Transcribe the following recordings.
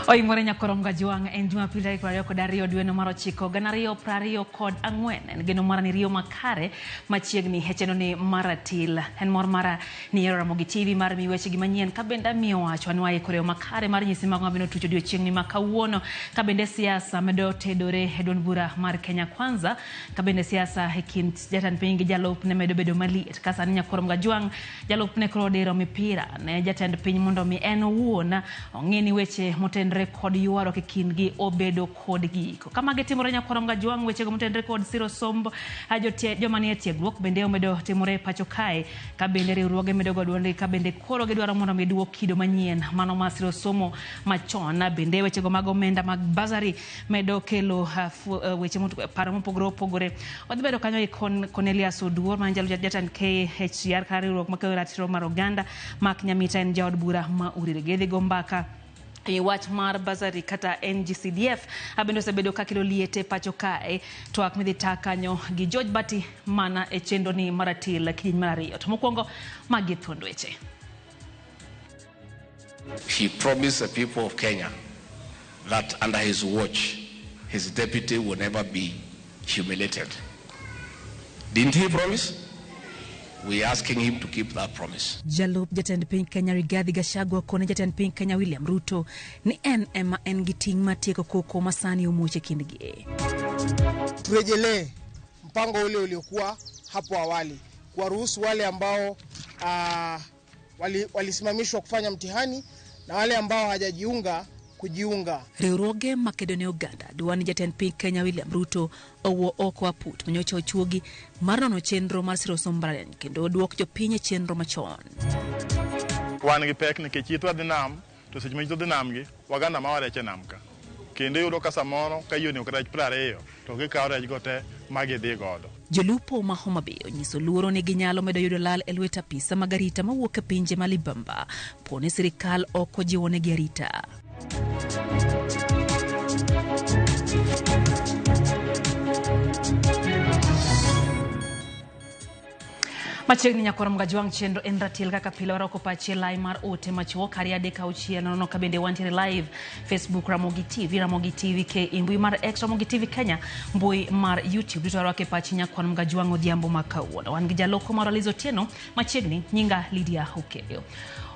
Oimore nyakorom Gajwang' en Jumapil tarik 22 dweno mar 9 2024. En geno mara ni riyo makare machiegni e chenro ni mar ratil. En mor mara ni yiero Ramogi TV mar miyi wechegi manyien ka bende amiyo wacho ni waikore yo makare mar nyisi mago mabende otucho odiochieng'ni ma kawuono. Ka bende siasa medo tedore e duond bura mar Kenya Kwanza. Ka bende siasa e kind jatend piny gi jalupne medo bedo maliet. Ka sani nyakorom Gajwang' jalupne koro odiro mipira ne jatend piny mondo mi en owuon ong'e ni weche motenre kod ywaruok e kindgi obedo kod giko. Kama gitimore nyakorom Gajwang' wechego motenre kod siro somb joma nie tiegruok bende omedo timore e pacho kae ka bende riwruoge medo go duondgi ka bende koro gidwaro mondo mi duok kido manyien mano mar siro somo machon. Bende wechego mag omenda mag bursary medo kelo weche paro mopogore opogore. Wadhi bedo kanyo gi Cornelius Oduor ma en jatend KHCR kar riwruok makelo ratiro mar oganda. Mark Nyamita en jaod bura ma Uriri. Gidhi go mbaka e wach mar bursary kata NGCDF abende osebedo ka kelo liete pacho kae. Twak midhi ta kanyo gi George Bati mana e chenro ni maratil kidieny mar ariyo. To mokwongo magi thuond weche. He promised the people of Kenya that under his watch, his deputy will never be humiliated. Didn't he promise? We are asking him to keep that promise. Jalup jatend piny Kenya Rigathi Gachagua kone jatend piny Kenya William Ruto ni en ema en gi ting' mar tieko koko ma sani omuoch e kindgi. Turejelee mpango ule uliokuwa hapo awali, kuwaruhusu wale ambao walisimamishwa kufanya mtihani na wale ambao hawajajiunga kujiunga. Riwruoge makedo ne oganda dwa ni jatend piny Kenya William Ruto owuo oko aput manyocha ochuogi mar nono chenro mar siro somb mbalariany kendo oduok jopiny e chenro machon. Wan gi pek nikech yitwa dhi nam, to seche ma yitwa dhi nam gi, waganda mawa rech e nam ka. Kendo iyudo ka samoro ka yie onego rech 20 to gikawo rech go te ma gidhi godo. Jolupo ma Homa Bay onyiso luoro ni ginyalo medo yudo lal e lwet apisa mag arita mawuok e pinje ma libamba po ni sirikal ok ojiwonegi arita. Machiegni nyakwar Mgajwang' chenro en ratil kaka pile warwako pachi e lai mar ote machuok ariyo adek auchiel nono ka bende wantiere live Facebook Ramogi TV, Ramogi TV KE, mbui mar X Ramogi TV Kenya, mbui mar YouTube duto warwako e pachi nyakwar Mgajwang' odhiambo ma kawuono. Wan gi jaloko marwa Liz Otieno machiegni, nyinga Lydia Okeyo.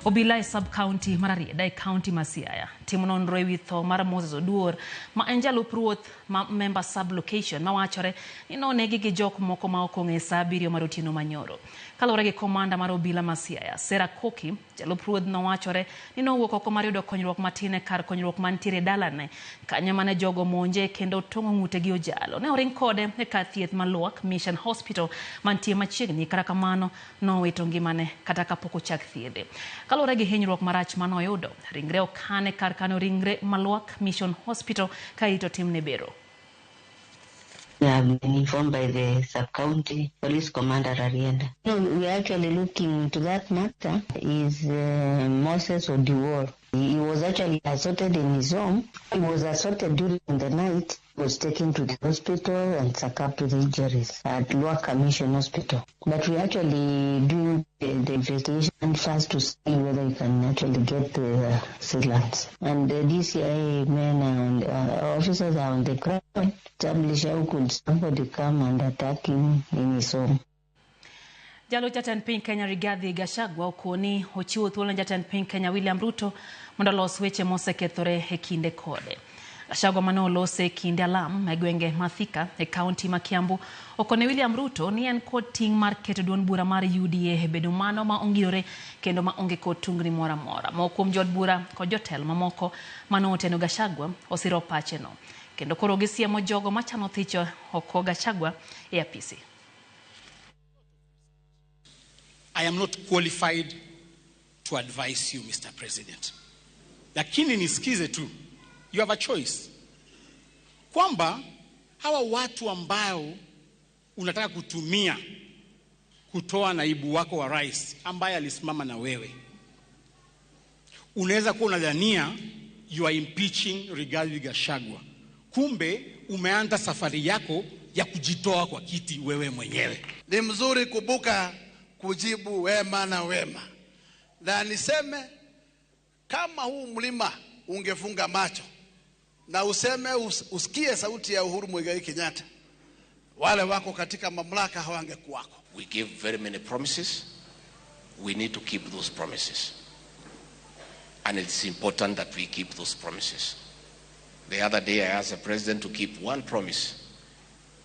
Obila e sub county mar Rarieda e county ma Siaya timo nonro ewi tho mar Moses Oduor ma en jalup ruoth ma member sub location mawachore ni nonegi gi jok moko ma ok ong'e saa 7 mar otieno manyoro. Kaluwore gi komanda mar obila ma Siaya, Sarah Koki, jalup ruodh nowachore ni nowuok oko mar yudo konyruok matin e kar konyruok mantiere e dalane kanyo mane jogo monje kendo tong'o ng'ute gi ojalo. Ne oring kode e kar thieth ma Lwak Mission Hospital mantie machiegni, kata kamano nowito ngimane kata kapok ochak thiedhe. Kaluwore gi hinyruok marach manoyudo, ringre okan e kar kano ringre ma Lwak Mission Hospital ka irito timne bero. We have been informed by the sub-county police commander Rarieda. No, we are actually looking into that matter. Is Moses Odiwuor. He was actually assaulted in his home. He was assaulted during the night. He was taken to the hospital and succumbed to the injuries at Lwaka Mission Hospital. But we actually do the investigation first to see whether we can actually get the assailants. And the DCI men and officers are on the ground. Establish how could somebody come and attack him in his home. Jalup jatend piny Kenya Rigathi Gachagua okoni ochiwo thuolo ne jatend piny Kenya William Ruto mondo olos weche mosekethore e kinde kode. Gachagua mane olose e kinde alam e gwenge ma Thika e kaunti ma Kiambu okone William Ruto ni en kod ting' mar keto duond bura mar UDA e bedo mano ma ongirore kendo ma onge kod tungni moro amora. Moko kuom jood bura kod jotelo mamoko mane oteno Gachagua osiro pache no. Kendo koro gisiemo jogo machano thicho oko Gachagua e apisi. I am not qualified to advise you, Mr. President. Lakini nisikize tu. You have a choice. Kwamba hawa watu ambao unataka kutumia kutoa naibu wako wa rais ambaye alisimama na wewe, unaweza kuwa unadhania you are impeaching Rigathi Gachagua. Kumbe umeanza safari yako ya kujitoa kwa kiti wewe mwenyewe. Ni mzuri kubuka kujibu wema na wema. Na niseme kama huu mlima ungefunga macho na useme usikie sauti ya Uhuru Muigai Kenyatta, wale wako katika mamlaka hawangekuwako. We gave very many promises. We need to keep those promises. And it's important that we keep those promises. The other day I asked the president to keep one promise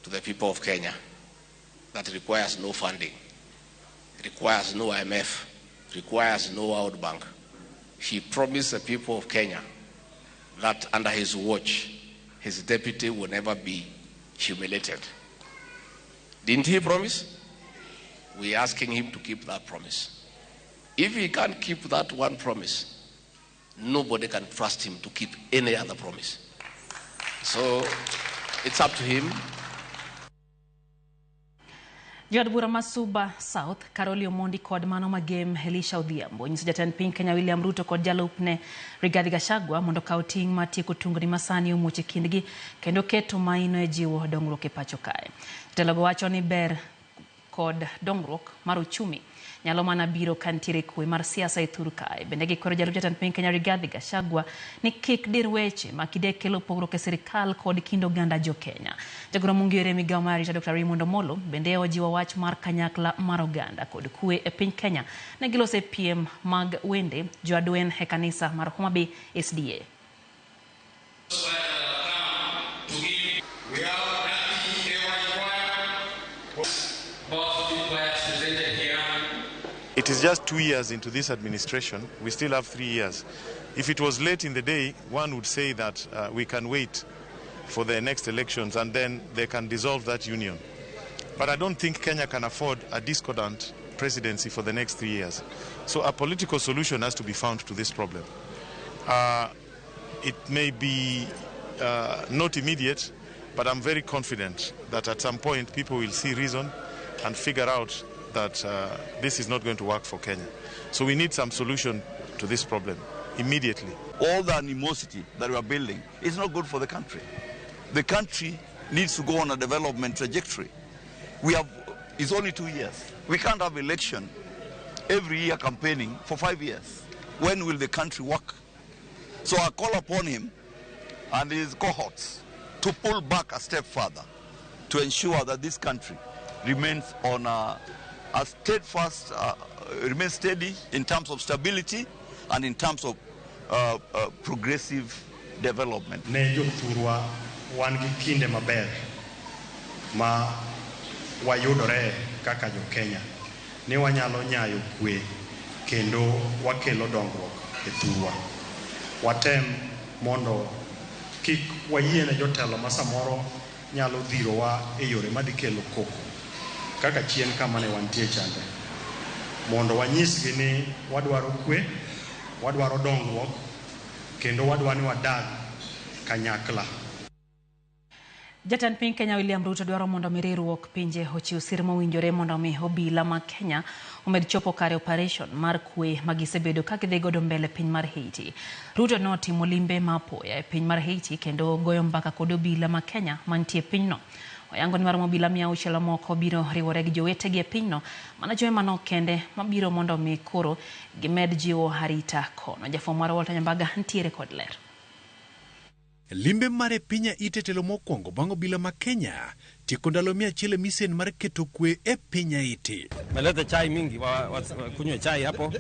to the people of Kenya that requires no funding, requires no IMF, requires no World Bank. He promised the people of Kenya that under his watch, his deputy will never be humiliated. Didn't he promise? We're asking him to keep that promise. If he can't keep that one promise, nobody can trust him to keep any other promise. So it's up to him. Jood bura ma Suba South, Caroli Omondi kod mano magem Elisha Odhiambo nyiso jatend piny Kenya William Ruto kod jalupne Rigathi Gachagua mondo okaw ting' mar tieko tungni masani omuoch e kindgi kendo keto maino e jiwo dongruok e pacho kae. Jotelogo wacho ni ber kod dongruok mar uchumi nyalo mana biro ka nitiere kwe mar siasa e thur kae. Bende gikwero jalup jatend piny Kenya Rigathi Gachagua ni kik dir weche ma kidek kelo pogruok e sirikal kod kind oganda jo Kenya. Jagoro mong'ere e migawo mar arita Dr. Raymond Omolo bende ojiwo wach mar kanyakla mar oganda kod kwe e piny Kenya. Ne giloso e piem mag wende joadwen e kanisa mar Homa Bay SDA. It is just 2 years into this administration. We still have 3 years. If it was late in the day, one would say that we can wait for the next elections and then they can dissolve that union. But I don't think Kenya can afford a discordant presidency for the next 3 years. So a political solution has to be found to this problem. It may be not immediate, but I'm very confident that at some point people will see reason and figure out that this is not going to work for Kenya. So we need some solution to this problem immediately. All the animosity that we are building is not good for the country. The country needs to go on a development trajectory. It's only 2 years. We can't have election every year campaigning for 5 years. When will the country work? So I call upon him and his cohorts to pull back a step further to ensure that this country remains on a steadfast, remains steady in terms of stability and in terms of progressive development. Ne jothurwa wan gi kinde maber ma wayudore kaka jo Kenya ni wanyalo nyayo kwe kendo wakelo dongruok e thurwa. Watem mondo kik wayie ne jotelo ma samoro nyalo dhirowa e yore madhi kelo koko kaka chien kama ne wantie chande, mondo wanyisgi ni wadwaro kwe, wadwaro dongruok kendo wadwa ni wadag kanyakla. Jatend piny Kenya William Ruto dwaro mondo mi riwruok pinje ochiw sir mowinjore mondo mi obila ma Kenya omed chopo kare operation mar kwe ma gisebedo ka gidhi godo mbele piny mar Haiti. Ruto notimo limbe ma apoya e piny mar Haiti kendo goyo mbaka kod obila ma Kenya mantie e pinyno. Oyango ni mar obila 600 moko biro riwore gi jowetegi e pinyno mana jowe manok kende mabiro mondo mi koro gimed jiwo arita kono. Jafwambo mar Walter Nyambaga ntiere kod ler. Limbe mare piny Haiti telo mokwongo bang' obila ma Kenya tieko ndalo 100 e misen mar keto kwe e piny Haiti. Melete chai mingi kunywe chai hapo.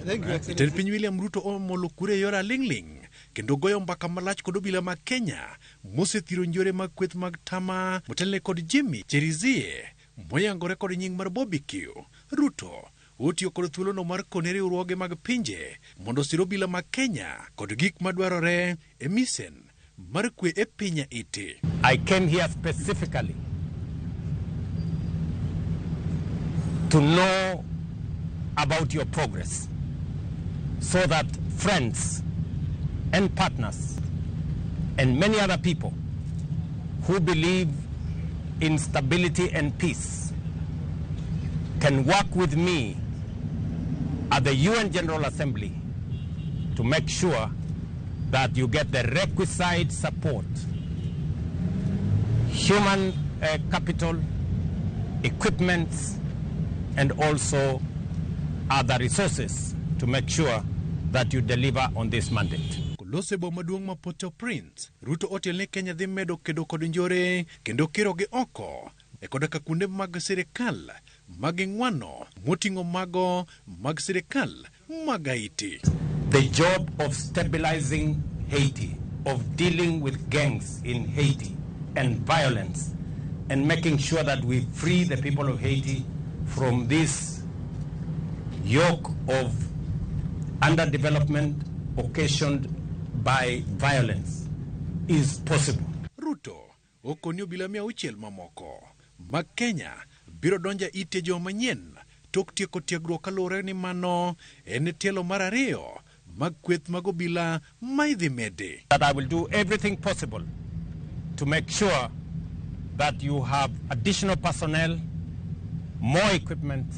Jatend piny William Ruto omolo kure e yor aling'ling' kendo goyo mbaka malach kod obila ma Kenya mosethiro njore mag kweth mag tama motelne kod Jimmy Cherizier moyangore kod nying mar Bobby Q. Ruto otiyo kod thuolono mar kone riwruoge mag pinje mondo osir obila ma Kenya kod gik madwarore e misen mar kwe e piny Haiti. I came here specifically to know about your progress so that friends and partners and many other people who believe in stability and peace can work with me at the UN General Assembly to make sure that you get the requisite support, human capital, equipment, and also other resources to make sure that you deliver on this mandate. Kolose boma maduong' ma Port-au-Prince, Ruto otiel ni Kenya dhi medo kedo kod njore kendo kirogi oko e koda ka kuonde mag sirikal mag ng'wano moting'o mago mag sirikal mag Haiti. The job of stabilizing Haiti, of dealing with gangs in Haiti and violence, and making sure that we free the people of Haiti from this yoke of underdevelopment occasioned by violence is possible. Ruto okoni obila 600 mamoko mag Kenya biro donjo ite joma manyien tok tieko tiegruok kaluwore ni mano en tielo mar ariyo mag kweth mag obila ma idhi medi. That I will do everything possible to make sure that you have additional personnel, more equipment,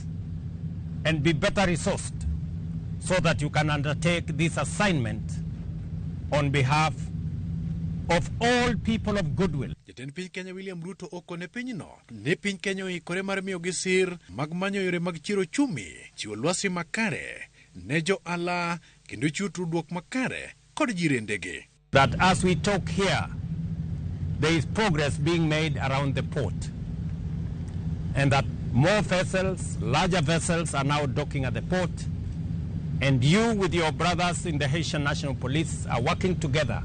and be better resourced so that you can undertake this assignment on behalf of all people of goodwill. Jatend piny Kenya William Ruto okone pinyno ni piny Kenya oikore mar miyogi sir mag manyo yore mag chiero ochumi, chiwo lwasi makare ne johala kendo chiwo tudruok makare kod jirendegi. That as we talk here, there is progress being made around the port, and that more vessels, larger vessels, are now docking at the port, and you with your brothers in the Haitian National Police are working together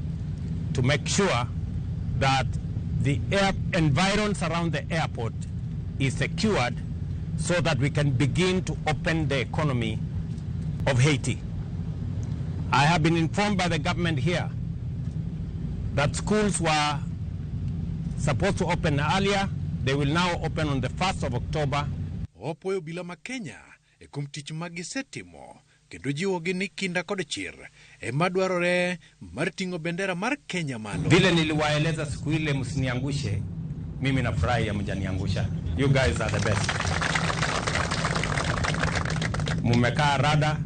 to make sure that the air environs around the airport is secured so that we can begin to open the economy of Haiti. I have been informed by the government here that schools were supposed to open earlier. They will now open on the 1st of October. Opuoyo obila ma Kenya e kuom tich ma gisetimo kendo jiwogi ni kinda kod chir ema dwarore mar ting'o bendera mar Kenya malo. Vile niliwaeleza siku ile, msiniangushe, mimi nafurahi hamjaniangusha. You guys are the best. Mumekaa rada,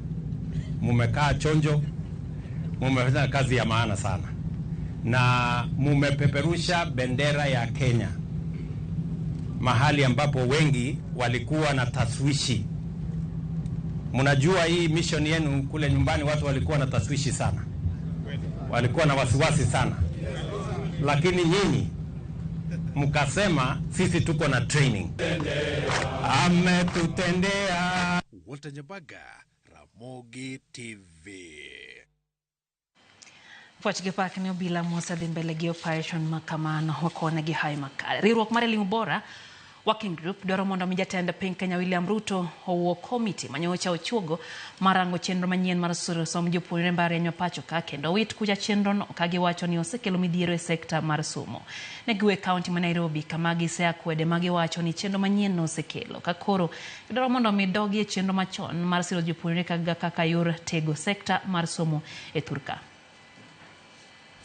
mumekaa chonjo, mumefanya kazi ya maana sana, na mumepeperusha bendera ya Kenya mahali ambapo wengi walikuwa na taswishi. Mnajua hii mission yenu kule nyumbani, watu walikuwa na taswishi sana, walikuwa na wasiwasi sana, lakini nyinyi mkasema sisi tuko na training. Ametutendea. Walter Nyabaga, Ramogi TV. Puoch gi pak ne obila mosedhi mbele gi operation ma kamano wakone gi hawi makare. Riwruok mar Elimu Bora Working Group dwaro mondo mi jatend piny Kenya William Ruto owuo komiti manyocha ochuogo mar rango chenro manyien mar siro somb jopuonjre mbalariany ma pacho ka kendo wit kucha chenrono ka giwacho ni osekelo midhiero e sekta mar somo. Ne giwuok e kaunti ma Nairobi kama gisea kwede ma giwacho ni chenro manyien no osekelo ka koro gidwaro mondo mi dogi e chenro machon mar siro jopuonjre kaka yor tego sekta mar somo e thurka.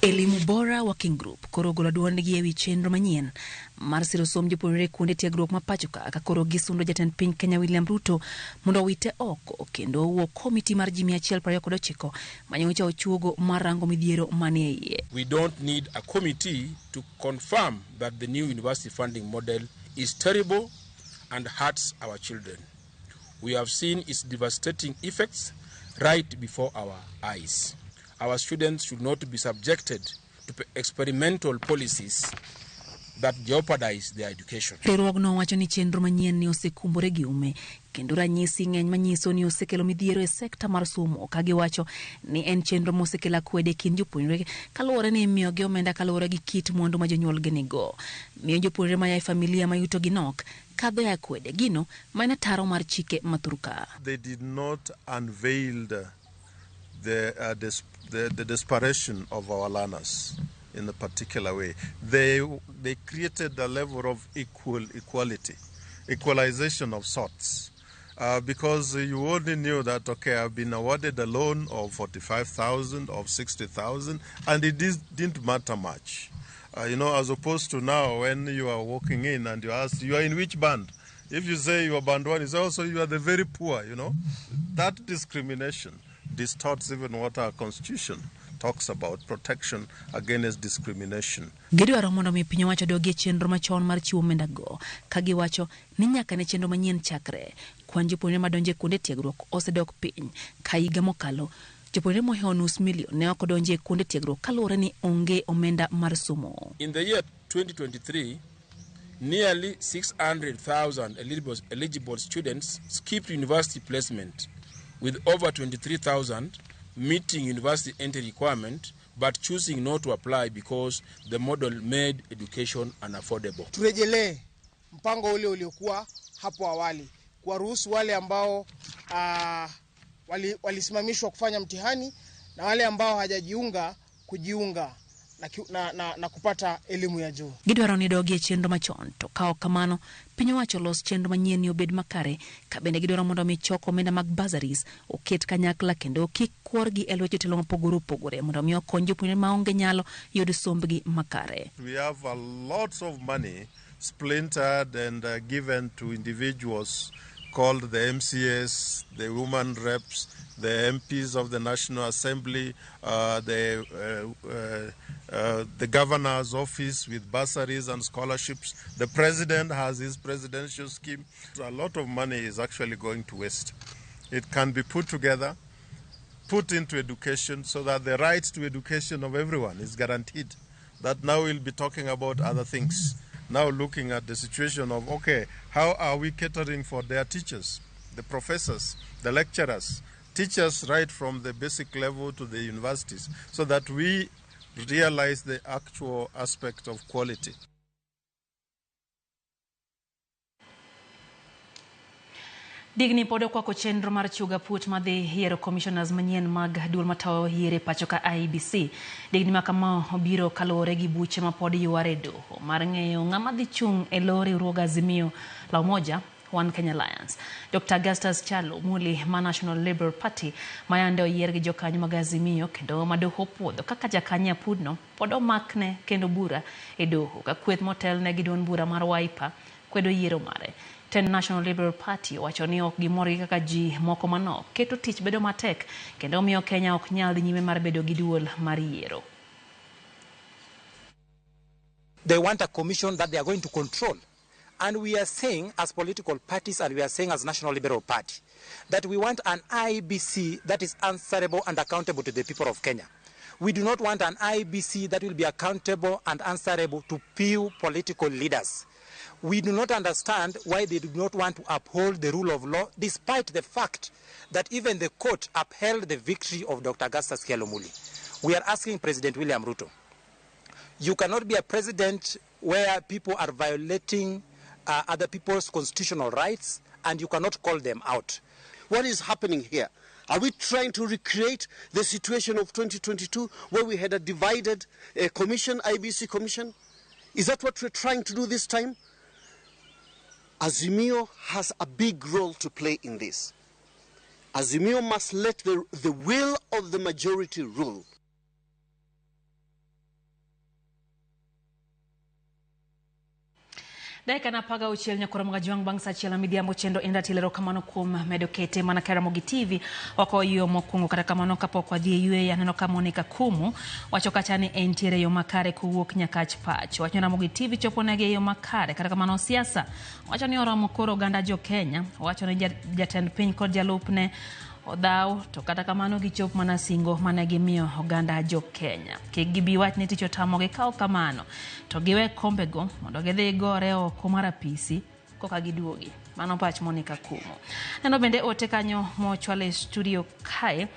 Elimu Bora Working Group koro ogolo duondgi ewi chenro manyien mar siro somb jopuonjre kuonde tiegruok ma pacho ka koro gisundo jatend piny Kenya William Ruto mondo owite oko kendo owuo komiti mar ji 129 manyocha ochuogo mar rango midhiero manie iye. We don't need a committee to confirm that the new university funding model is terrible and hurts our children. We have seen its devastating effects right before our eyes. Our students should not be subjected to experimental policies that jeopardize their education. Riwruogno wacho ni chenro manyien ni osekumbore gi ume kendo ranyisi ng'eny manyiso ni osekelo midhiero e sekta mar somo ka giwacho ni en chenro mosekelo akwede e kind jopuonjre kaluwore ni imiyogi omenda kaluwore gi kit mwandu ma jonyuolgi nigo. Miyo jopuonjre maya e familia ma yutogi nok kadho e akwede gino ma en ataro mar chike ma thurka. They did not unveil the desperation of our learners in a particular way. They created a level of equality, equalization of sorts, because you only knew that, okay, I've been awarded a loan of 45,000, of 60,000, and it didn't matter much. As opposed to now when you are walking in and you ask, you are in which band? If you say you are band one, it's also you are the very poor, you know. That discrimination distorts even what our constitution talks about, protection against discrimination. Gidwaro mondo mi piny owacho dogi e chenro machon mar chiwo omenda go ka giwacho ni nyaka ne chenro manyien chakre kwan jopuonjre madonjo e kuonde tiegruok osedok piny ka higa mokalo Jopuonjre mohewo nus milion ne ok odonjo e kuonde tiegruok kaluwore ni onge omenda mar somo. In the year 2023, nearly 600,000 eligible students skipped university placement, with over 23,000 meeting university entry requirement but choosing not to apply because the model made education unaffordable. Turejelee mpango ule uliokuwa hapo awali, kuwaruhusu wale ambao walisimamishwa kufanya mtihani na wale ambao hawajajiunga kujiunga na kupata elimu ya juu. Gidwaro ni dogi e chenro machon, to ka ok kamano, piny owacho los chenro manyien ni obed makare, ka bende gidwaro mondo mi choko omenda mag bursaries oket kanyakla kendo kik kuorgi e lwet jotelo mopogore opogore mondo mi okony jopuonjre maonge nyalo yud sombgi makare. We have a lot of money splintered and given to individuals called the MCAs, the women reps, the MPs of the National Assembly, the governor's office with bursaries and scholarships. The president has his presidential scheme. So a lot of money is actually going to waste. It can be put together, put into education so that the right to education of everyone is guaranteed. That now we'll be talking about other things. Now looking at the situation of, okay, how are we catering for their teachers, the professors, the lecturers, teachers right from the basic level to the universities, so that we realize the actual aspect of quality. Digni pod okwako chenro mar chuga put madhi yiero commissioners manyien mag duol matayo yiero e pacho ka IEBC. Digni ma kama obiro kaluwore gi buche ma pod yware e doho mar ng'eyo ng'ama dhi chung' e lo riwruog Azimio la Umoja One Kenya Alliance. Dr. Augustus Chalo Muli ma National Liberal Party ma yande oyier gi jokanyo mag Azimio kendo ma doho opuodho kaka jakanyo apudno pod omakne kendo bura e doho ka kweth motelne gi duond bura mar Wiper kwedo yiero mare. Ten National Liberal Party owacho ni ok gimor gi kaka ji moko manok keto tich bedo matek kendo miyo Kenya ok nyal dhi nyime mar bedo gi duol mar yiero. They want a commission that they are going to control. And we are saying as political parties and we are saying as National Liberal Party that we want an IEBC that is answerable and accountable to the people of Kenya. We do not want an IEBC that will be accountable and answerable to few political leaders. We do not understand why they do not want to uphold the rule of law, despite the fact that even the court upheld the victory of Dr. Augustus Kyalo Muli. We are asking President William Ruto, you cannot be a president where people are violating other people's constitutional rights, and you cannot call them out. What is happening here? Are we trying to recreate the situation of 2022 where we had a divided commission, IBC commission? Is that what we're trying to do this time? Azimio has a big role to play in this. Azimio must let the will of the majority rule. Dakika na paga uchiel nyakoro mga juang bang' sa achiel midhiambo chenro en ratilo erokamano kuom medo kete mana ka Ramogi TV oko yo mokwongo. Kata kamano kapok wadhi e yweyo aneno ka Monica Kumu wacho kacha ni entiere yo makare kowuok Nyakach pacho. Wacho ni Ramogi TV chopo negi e yo makare. Kata kamano siasa wacho ni oromo koro oganda jo Kenya. Wacho ni jatend piny kod jalupne odhaw to kata kamano gichop mana singo mane gimiyo oganda jo Kenya. Kik gibi wach ni tich otamogi ka ok kamano to giwe kombego mondo gidhi gore oko mar apisi koka giduogi. Mano pach Monica Kumu. Neno bende ote kanyo mochwal e studio kae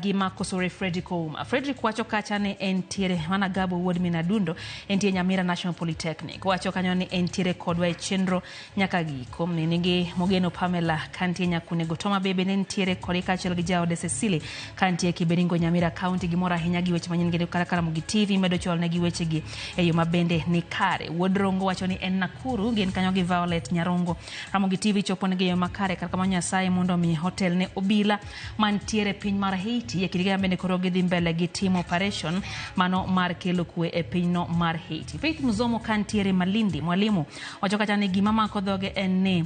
gi Makosore Frederick Ouma. Frederick wacho kacha ni entiere mana Gabo wuod Minadundo entie Nyamira National Polytechnic. Wacho kanyo ni entiere kodwa e chenro nyaka giko. Ni nigi Mogeno Pamela kantie Nyakunego Toma Bebe ne nitiere kode kaachiel gi jaode Cecily kantie Kiberingo Nyamira County. Gimoro ahinya gi weche manyien gi kata Ramogi TV medo chwalo negi wechegi e yo mabende ni kare. Wuod Rongo wacho ni en Nakuru gin kanyo gi Violet Nyarongo. Ramogi TV chopo negi e yo makare. Kata kamano Nyasaye mondo mi hotel ne obila mantiere piny mar Haiti e kinde bende koro gidhi mbele gi timo operation mano mar kelo kwe e pinyno mar Haiti. Faith Mzomo kantiere Malindi mwalimu wacho kata ni gima mako dhoge en ni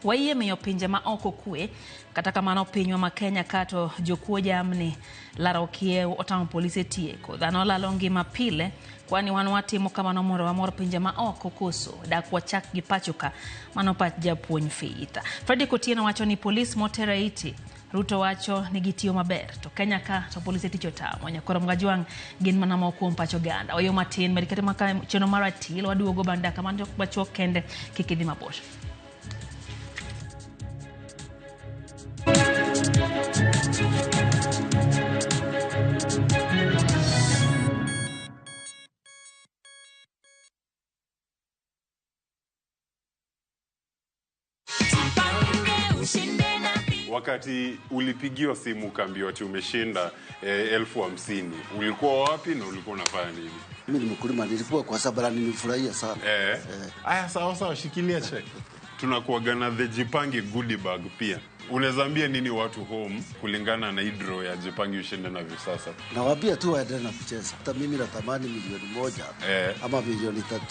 wayie miyo pinje ma oko kwe, kata kamano pinywa ma Kenya kato jokuo jamni laro kiew otamo polise tieko dhano lalo ngima pile kwani wan watimo kamano mondo wamor pinje ma oko koso dak wachak gi pacho ka. Mano pach japuonj Faith. Fredrick Otieno wacho ni polis motero Haiti Ruto wacho ni gitiyo maber to Kenya ka to polise tich otamo. Nyakoro Mgajwang' gin mana moko kuom pach oganda. Oyo matin med kete maka chenro mar atil waduogo bang' dakika machuok kende kik idhi mabor. Wakati ulipigiwa simu ukaambiwa ati umeshinda 50,000, ulikuwa wapi na ulikuwa unafanya nini? Mimi ni mkulima, nilikuwa kwa sababu nilifurahia sana. Aya, sawa sawa, shikilia check. Tunakuaga na the Jipange goodie bag pia. Unaweza ambia nini watu home kulingana na hii draw ya Jipange ushinde na hivi sasa? Nawaambia tu waendelee na kucheza. Hata mimi natamani 1,000,000 ama 3,000,000.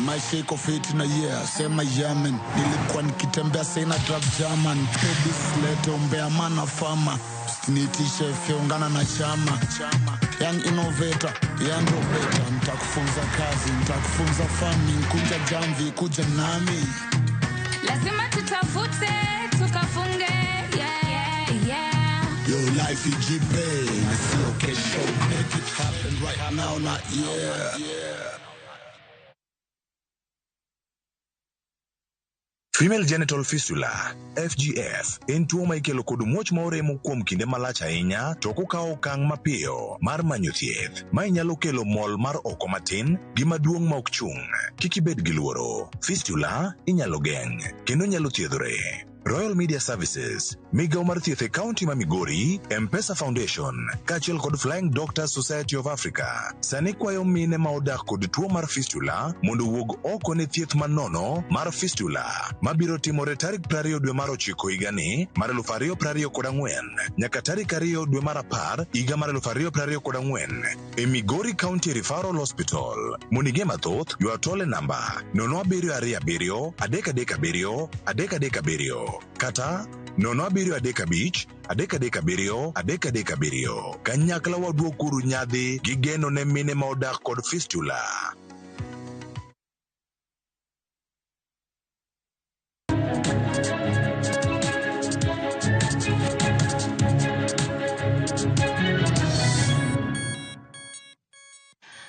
Maisha iko fit na yeah, sema yamen. Nilikuwa nikitembea sina drive German. Babies lete umbea mana fama. Usinitishe ungana na chama. Young innovator, young roberta. Nitakufunza kazi, nitakufunza farming. Kunja jamvi, kuja nami. Lazima tutafute, tukafunge, yeah, yeah. Yo life ijipe, na sio kesho. Make it happen right now, not yeah. Female genital fistula, FGF, en tuo ma ikelo kod muoch ma oremo kuom kinde malach ahinya to ok okawo okang' mapiyo mar manyo thieth. Mae nyalo kelo mol mar oko matin gi maduong' ma ok chung'. Kik ibed gi luoro. Fistula inyalo geng' kendo nyalo thiedhore. Royal Media Services, migawo mar thieth e kaunti ma Migori, M-Pesa Foundation, kaachiel kod Flying Doctors Society of Africa, sani kwayo mine ma odak kod tuo mar fistula mondo owuog oko ne thieth manono mar fistula mabiro timore tarik 20 dwe mar 9 higani mar 2024 nyaka tarik 2 dwe mar 10 higa mar 2024 e Migori County Referral Hospital. Mondo mathoth, ywa tole namba 0727 337 337 kata 0735 337 337. Kanyakla waduokuru nyadhi gi geno ne mine ma odak kod fistula.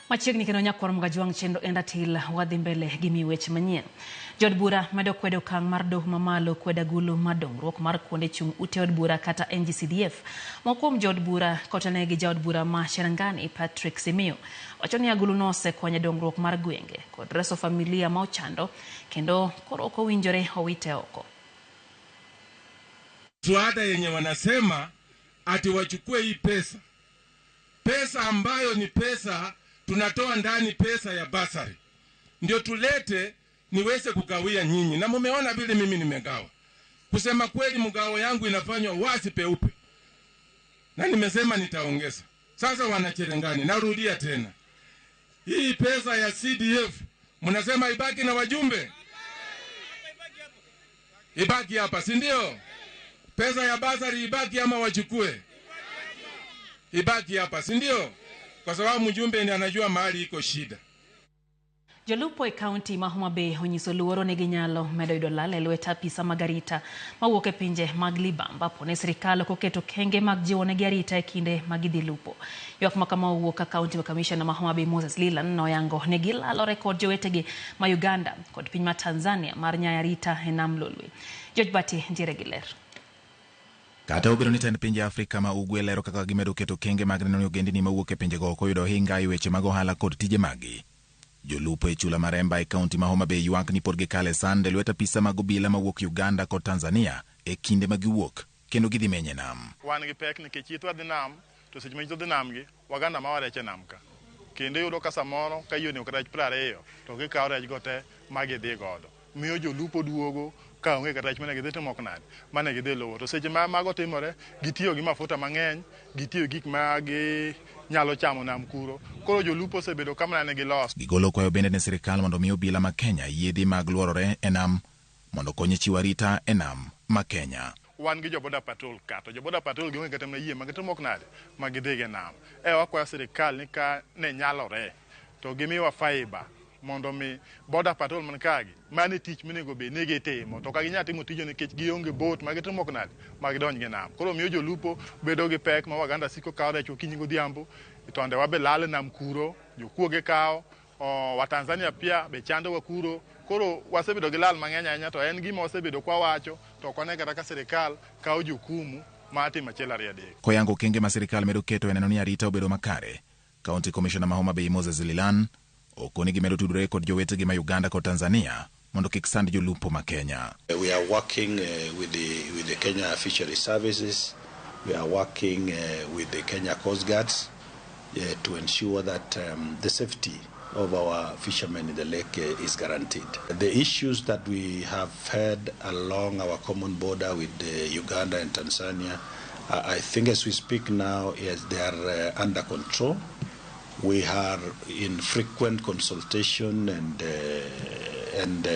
Machiegni kendo nyakwar Mgajwang' chenro en ratil wadhi mbele gi mi weche manyien. Jood bura medo kwedo okang' mar doho mamalo kwedo agulu mar dongruok mar kuonde chung' ute od bura kata NGCDF. Moko kuom jood bura kotenegi gi jaod bura ma Cherangani Patrick Simiyu wacho ni agulu no osekonyo e dongruok mar gwenge kod reso familia ma ochando kendo koro ok owinjore owite oko. Mswada yenye wanasema ati wachukue hii pesa, pesa ambayo ni pesa tunatoa ndani, pesa ya basari ndio tulete niweze kugawia nyinyi, na mumeona vile mimi nimegawa. Kusema kweli, mgao yangu inafanywa wazi peupe, na nimesema nitaongeza. Sasa wanacherengani, narudia tena, hii pesa ya CDF mnasema ibaki na wajumbe, ibaki hapa, si ndio? Pesa ya basari ibaki ama wachukue? Ibaki hapa, si ndio? Kwa sababu mjumbe ndiye anajua mahali iko shida. Jolupo e kaunti ma Homa Bay onyiso luoro ni ginyalo medo yudo lal e lwet apisa mag arita mawuok e pinje mag libamba po ne sirikal ok oketo kenge mag jiwo negi arita e kinde ma gidhi lupo. Ywak ma kama owuok ka kaunti ma kamishna ma Homa Bay Moses Leland noyango ne gilalore kod jowetegi ma Uganda kod piny ma Tanzania mar nyayo arita e nam Lolwe. George Bati ntiere gi ler. Kata obedo ni tend pinje Afrika ma ugwe lero kaka gimedo keto kenge mag neno ni ogendini mawuok e pinjego ok oyudo ohinga e weche mag ohala kod tije maggi. Jolupo e chula mar Emba e kaunti ma Homa Bay ywak ni pod gikalo e sand e lwet apisa mag obila mawuok Uganda kod Tanzania e kinde ma giwuok kendo gidhi menyo e nam. Wan gi pek nikech yitwa dhi nam, to seche ma yitwa dhi nam gi, waganda ma warech e nam ka. Kendo iyudo ka samoro ka yie onego rech 20 to gikawo rech go te ma gidhi godo. Miyo jolupo duogo ka onge kata rech mane gidhi timo ok nade, mane gidhi luwo. To seche ma mago timore, gitiyo gi mafuta mang'eny, gitiyo gi gik ma ginyalo chamo nam kuro. Koro jolupo osebedo ka mana nigi los. Gigolo kwayo bende ne sirikal mondo mi obila ma Kenya yiedhi mag luorore e nam mondo okony e chiwo arita e nam ma Kenya. Wan gi jo border patrol ka, to jo border patrol gionge kata mana yie ma gitimo ok nade, ma gidhi go e nam. E wakwayo sirikal ni ka ne nyalore To gimiwa fiber mondo mi border patrol man kagi mane tich monego bed ni gitimo to ka ginyal timo tijno nikech gionge boat ma gitimo ok nade ma gidonj gi nam. Koro miyo jolupo bedo gi pek ma Waganda siko kawo rech okinyi godhiambo, tonde wa be lal e nam kuro, jokuoge kawo, wa Tanzania pia be chandowa kuro. Koro wasebedo gi lal mang'eny ahinya to en gima wasebedo kwawacho to ok wane kata ka sirikal kawo jukumu mar timo achiel ariyo adek. Koyango okenge ma sirikal medo keto e neno ni arita obedo makare, County Commissioner ma Homa Bay Moses Lilan okoni gimedo tudore kod jowetegi ma Uganda kod Tanzania mondo kik sand jolupo ma Kenya. We are working with the Kenya Fisheries Services. We are working with the Kenya Coast Guards to ensure that the safety of our fishermen in the lake is guaranteed. The issues that we have had along our common border with Uganda and Tanzania, I think as we speak now, yes, they are under control. We are in frequent consultation and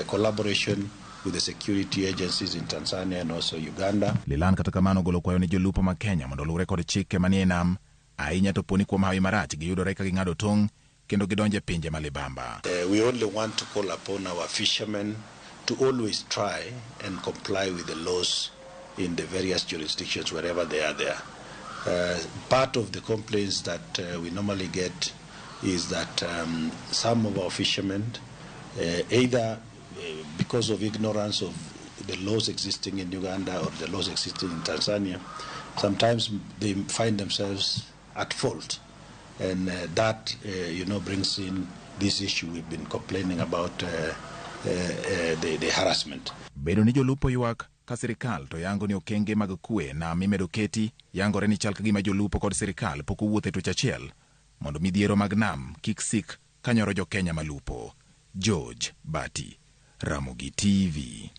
collaboration with the security agencies in Tanzania and also Uganda. Lilan kata kamano ogolo kwayo ne jolupo ma Kenya mondo oluwre kod chike manie nam, ahinya to poni kuom hawi marach giyudore ka ging'ado tong' kendo gidonjo e pinje ma libamba. We only want to call upon our fishermen to always try and comply with the laws in the various jurisdictions wherever they are there. Part of the complaints that we normally get is that some of our fishermen, either because of ignorance of the laws existing in Uganda or the laws existing in Tanzania, sometimes they find themselves at fault. And that, brings in this issue we've been complaining about, the harassment. Bedo ni jolupo ywak ka sirikal to yango ni okenge mag kwe nam imedo keti, yangore ni chal ka gima jolupo kod sirikal pok owuotho e tuch achiel mondo midhiero mag nam kik sik kanyoro jo Kenya malupo. George Bati, Ramogi TV.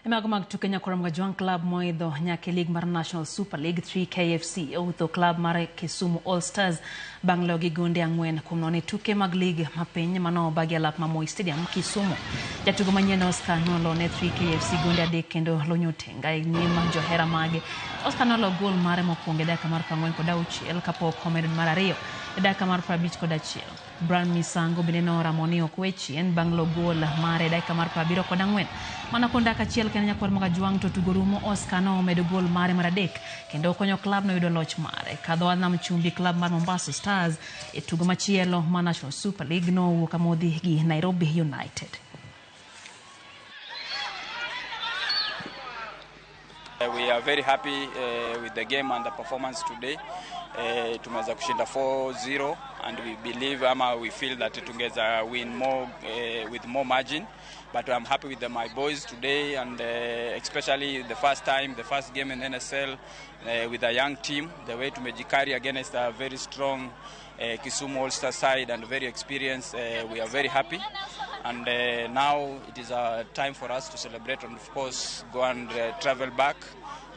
Mago mag tuke nyakoro mga Jwang Club moidho nyaka e lig mar National Super League 3 KFC outho club mar Kisumu All Stars bang' loyo gi gonde 4-0 e tuke mag lig mapiny mano obagi alap ma Moi Stadium Kisumu. Jatugo manyien Oscar nolo ne 3 KFC gonde 3 kendo lonyo tenga e nyim johera mage. Oscar nolo gol mare mokwongo e dakika mar 46 kapok omedo mar 2 e dakika mar 51. Brian Misango bende noramo ni ok we chien bang' lo gol mare e dakika mar 74. Mana kuom dakika achiel kende nyakwar mag Ajwang' to tugo rumo, Oscar nomedo gol mare mar 3 kendo okonyo klab no yudo loch mare. Kadho nam chumbi klab mar Mombasa Stars e tugo machielo mar National Super League nowuok amodhi gi Nairobi United. We are very happy with the game and the performance today. Tumeweza kushinda 4-0 and we believe ama we feel that tungeweza win more with more margin, but I'm happy with my boys today, and especially the first time, the first game in NSL with a young team, the way tumejikari against a very strong Kisumu All-Star side and very experienced. We are very happy, and now it is a time for us to celebrate and of course go and travel back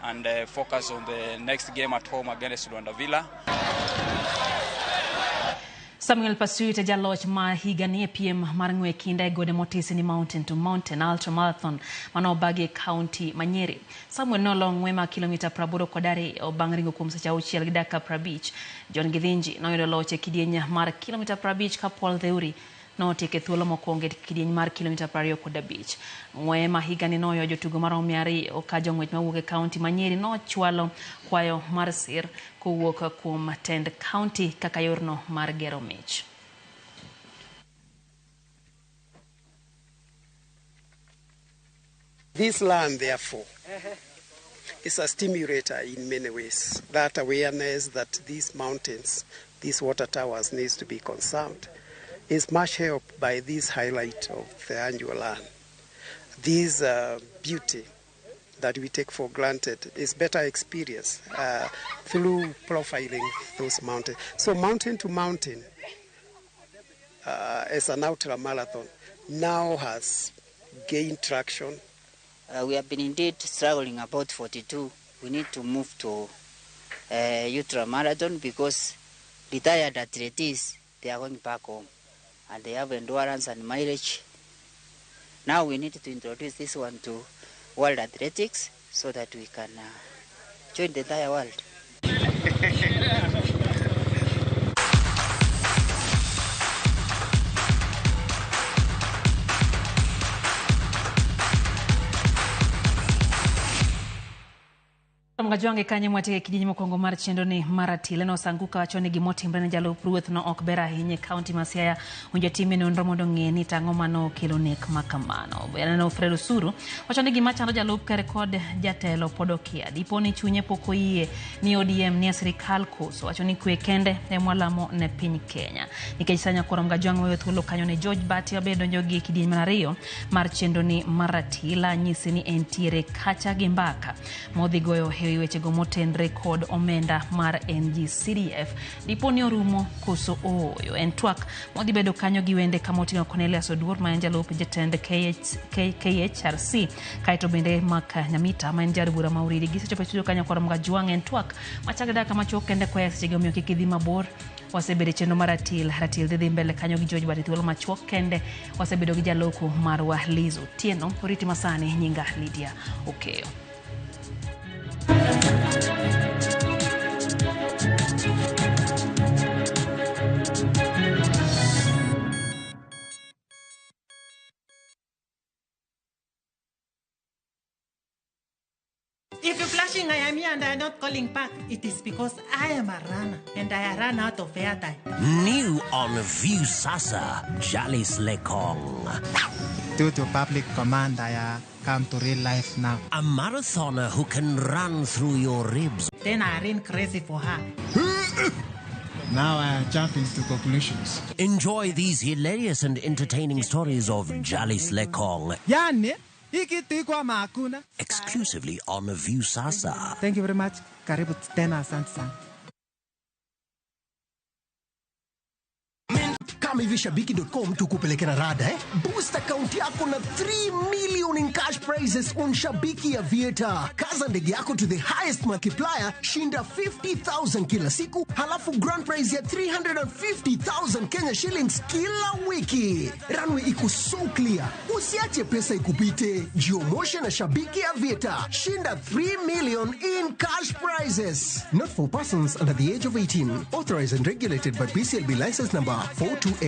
and focus on the next game at home against Rwanda Villa. Samuel Pasuit jaloch ma higani e piem mar ng'we kinda e gode motisi ni Mountain to Mountain Ultra Marathon mano obagi e kaunti ma Nyeri. Samuel nolo ng'we ma kilomita 82 bang' ringo kuom seche 6 gi dakika 50. John Githinji noyudo loch e kidieny mar kilomita 50 ka Paul Theuri notieko e thuolo mokwongo e kidieny mar kilomita 25. Ng'we ma higani noyo jotugo maromo 200 ka jong'wech mawuok e kaunti ma Nyeri nochwalo kwayo mar sir kowuok kuom tend kaunti kaka yorno mar gero mich. This land, therefore, is a stimulator in many ways. That awareness that these mountains, these water towers needs to be conserved is much helped by this highlight of the annual land. This beauty that we take for granted is better experienced through profiling those mountains. So mountain to mountain as an ultra marathon now has gained traction. We have been indeed struggling about 42. We need to move to ultra marathon because retired athletes, they are going back home and they have endurance and mileage. Now we need to introduce this one to World Athletics so that we can join the entire world. Mgajwange kanye mwateke kijiji mokwongo mar chenro ni mar Ratile nosanguka wacho ni gimotimre ne jalup ruoth no ok ber ahinya e kaunti ma Siaya. Winjo time nonro mondo ong'e ni tang'o mano kelo nek ma kamano. Aneno Fred Osuru wacho ni gima chando jalup ker kod jatelo pod okia. Dipo ni chunye pok oyie ni ODM ni e sirikal koso. Wacho ni kwe kende ema walamo ne piny Kenya. Nikech sa nyakwaro Mgajwang' weyo thuolo kanyo ne George Bati wabe donjo gi kidieny mar ariyo mar chenro ni mar Ratila nyisi ni entiere kacha gi mbaka modhi goyo e wechego motenre kod omenda mar NGCDF. Dipo ni orumo koso ooyo. En twak modhi bedo kanyo gi wende kama oting'o Cornelius Oduor ma en jalup jatend KHRC kaeto bende Mark Nyamita ma en jaod bura ma Uriri. Gisechopo e studio kanyo kod Mgajwang' en twak machakre dakika machuok kende kwaya sechego omiyo kik idhi mabor. Wasebedo e chenro mar Ratil. Ratil dhi mbele kanyo gi George Bati thuolo machuok kende. Wasebedo gi jaloko marwa Liz Otieno. Oriti masani nyinga Lydia Okeyo. If you're flashing, I am here and I am not calling back. It is because I am a runner and I run out of airtime. New on Viusasa, Jalis Lekong. Due to public command, I come to real life now. A marathoner who can run through your ribs. Then I ran crazy for her. Now I am jumping to conclusions. Enjoy these hilarious and entertaining stories of Jalis Lekong. Yani, hakuna. Exclusively on Viusasa. Thank you very much. Karibu tena, asante sana. Kama hivi shabiki.com tukupeleke na rada eh? Boost account yako na 3 million in cash prizes on Shabiki Aviator. Kaza ndege yako to the highest multiplier, shinda 50,000 kila siku, halafu grand prize ya 350,000 Kenya shillings kila wiki. Runway iko so clear. Usiache pesa ikupite. Jiomoshe na Shabiki Aviator. Shinda 3 million in cash prizes. Not for persons under the age of 18. Authorized and regulated by BCLB license number 428.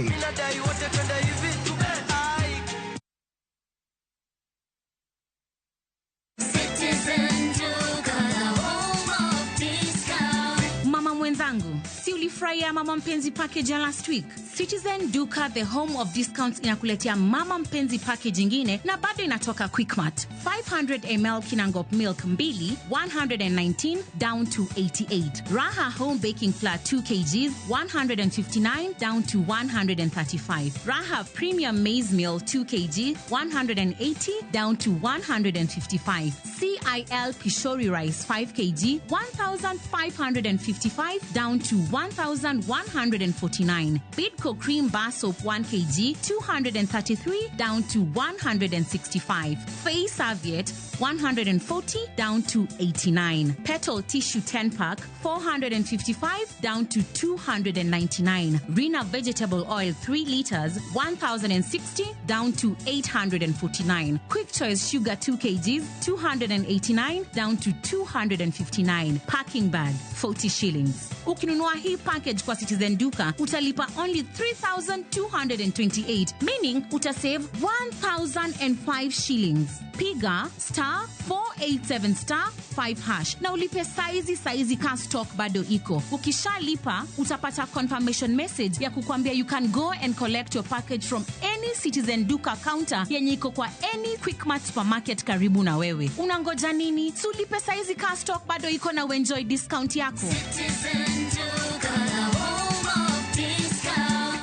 Mama mwenzangu, si ulifurahia Mama Mpenzi package ya last week? Citizen Duka, the home of discounts, inakuletea Mama Mpenzi package ingine na bado inatoka Quickmart. 500 ml Kinangop milk mbili, 119 down to 88. Raha home baking flour 2 kgs, 159 down to 135. Raha premium maize meal 2 kg, 180 down to 155. CIL Pishori rice 5 kg, 1,555 down to 1,149. Bidco cream bar soap 1 kg, 233 down to 165. Face serviette 140 down to 89. Petal tissue 10 pack 455 down to 299. Rina vegetable oil 3 liters 1060 down to 849. Quick Choice sugar 2 kgs 289 down to 259. Packing bag 40 shillings. Ukinunua hii package kwa Citizen Duka utalipa only 3,228, meaning utasave 1,005 shillings. Piga star 487 star 5 hash na ulipe saizi saizi ka stock bado iko. Ukishalipa utapata confirmation message ya kukwambia you can go and collect your package from any Citizen Duka counter yenye iko kwa any Quickmart supermarket karibu na wewe. Unangoja nini? Si ulipe saizi ka stock bado iko na uenjoy discount yako. Citizen Duka, the home of discount.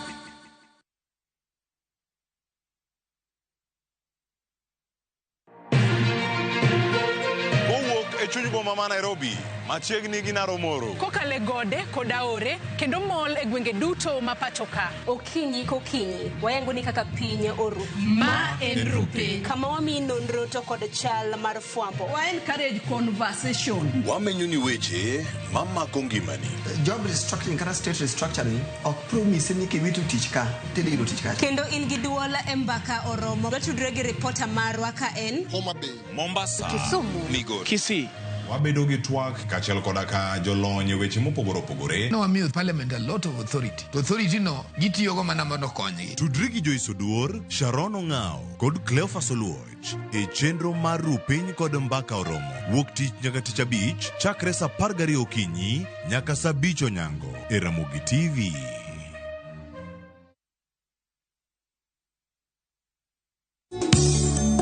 Kowuok e chuny boma ma Nairobi, Machiegni gi Naromoro. Kokalo e gode kod aore kendo mol e gwenge duto ma pacho ka. Okinyi kokinyi wayango ni kaka piny oru. Ma en Rupiny. Kama wamiyi nonro to kod chal mar fwambo. Wa encourage conversation. Wamenyo ni weche mamako ngimani. Job restructuring kata state restructuring ok promise ni kiwito tich ka tidhi yudo tich kacha. Kendo in gi duol e mbaka oromo. Watudre gi ripota marwa ka en Homa Bay, Mombasa, Kisumu, Migori, Kisii. Wabedo gi twak kaachiel koda ka jolony e weche mopogore opogore. Nowamiyo parliament a lot of authority. To authority no gitiyogo mana mondo okonygi. Tudri gi Joyce Oduor, Sharon Ong'ao kod Cleophas Oluoch e chenro mar Ru Piny kod Mbaka Oromo wuok tich nyaka tich abich chakre saa 12 okinyi nyaka saa 5 onyango e Ramogi TV.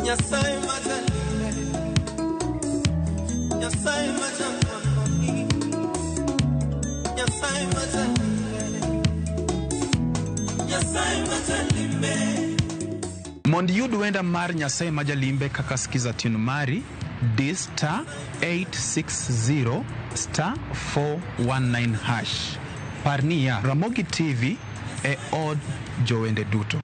Nyasaye majalimbe, Nyasaye majamanoni, Nyasaye majalimbe, Nyasaye majalimbe. Mondo iyud wenda mar Nyasaye ma Jalimbe kaka skiza tune mari, di star 860 star 419 hash. Par niya, Ramogi TV e od jowende duto.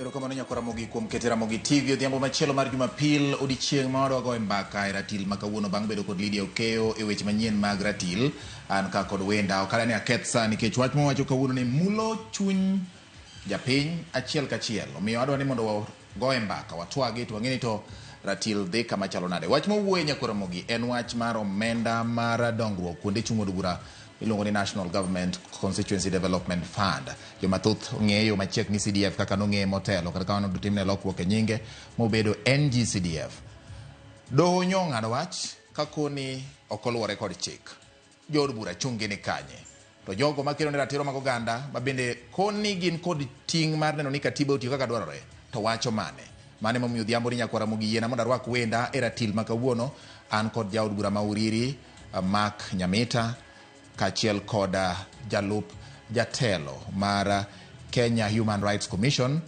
Erokamano nyako Ramogi kuom kete Ramogi TV odhiambo machielo mar Jumapil odiechieng' ma wadwa goye mbaka e ratil ma kawuono bang' bedo kod Lydia Okeyo e weche manyien mag ratil. An ka kod wenda ok adwa ni aketh sa nikech wach mawacho kawuono ni mulo chuny japiny achiel kachiel. Omiyo adwa ni mondo wagoye mbaka watwagi to wang'e ni to ratil dhi kama chalo nade. Wach mawuoye nyako Ramogi en wach mar omenda mar dongruok kuonde chung' od bura iluongo ni National Government Constituency Development Fund. Joma thoth ong'eyo machiek ni CDF kaka nong'eye motelo kata kamano otimne lokruok e nyinge mobedo NGCDF. Doho nyo ong'ado wach kakoni ok oluwore kod chik. Jood bura chung' gi ni kanye? To jogo makedo ne ratiro mag oganda ma bende koni gin kod ting' mar neno ni katiba otiyo kaka dwarore to wacho mane? Mane momiyo odhiambo ni nyakwara Ramogi yiena mondo arwak wenda e ratil ma kawuono. An kod jaod bura ma Uriri Mark Nyamita kaachiel kod jalup jatelo mar Kenya Human Rights Commission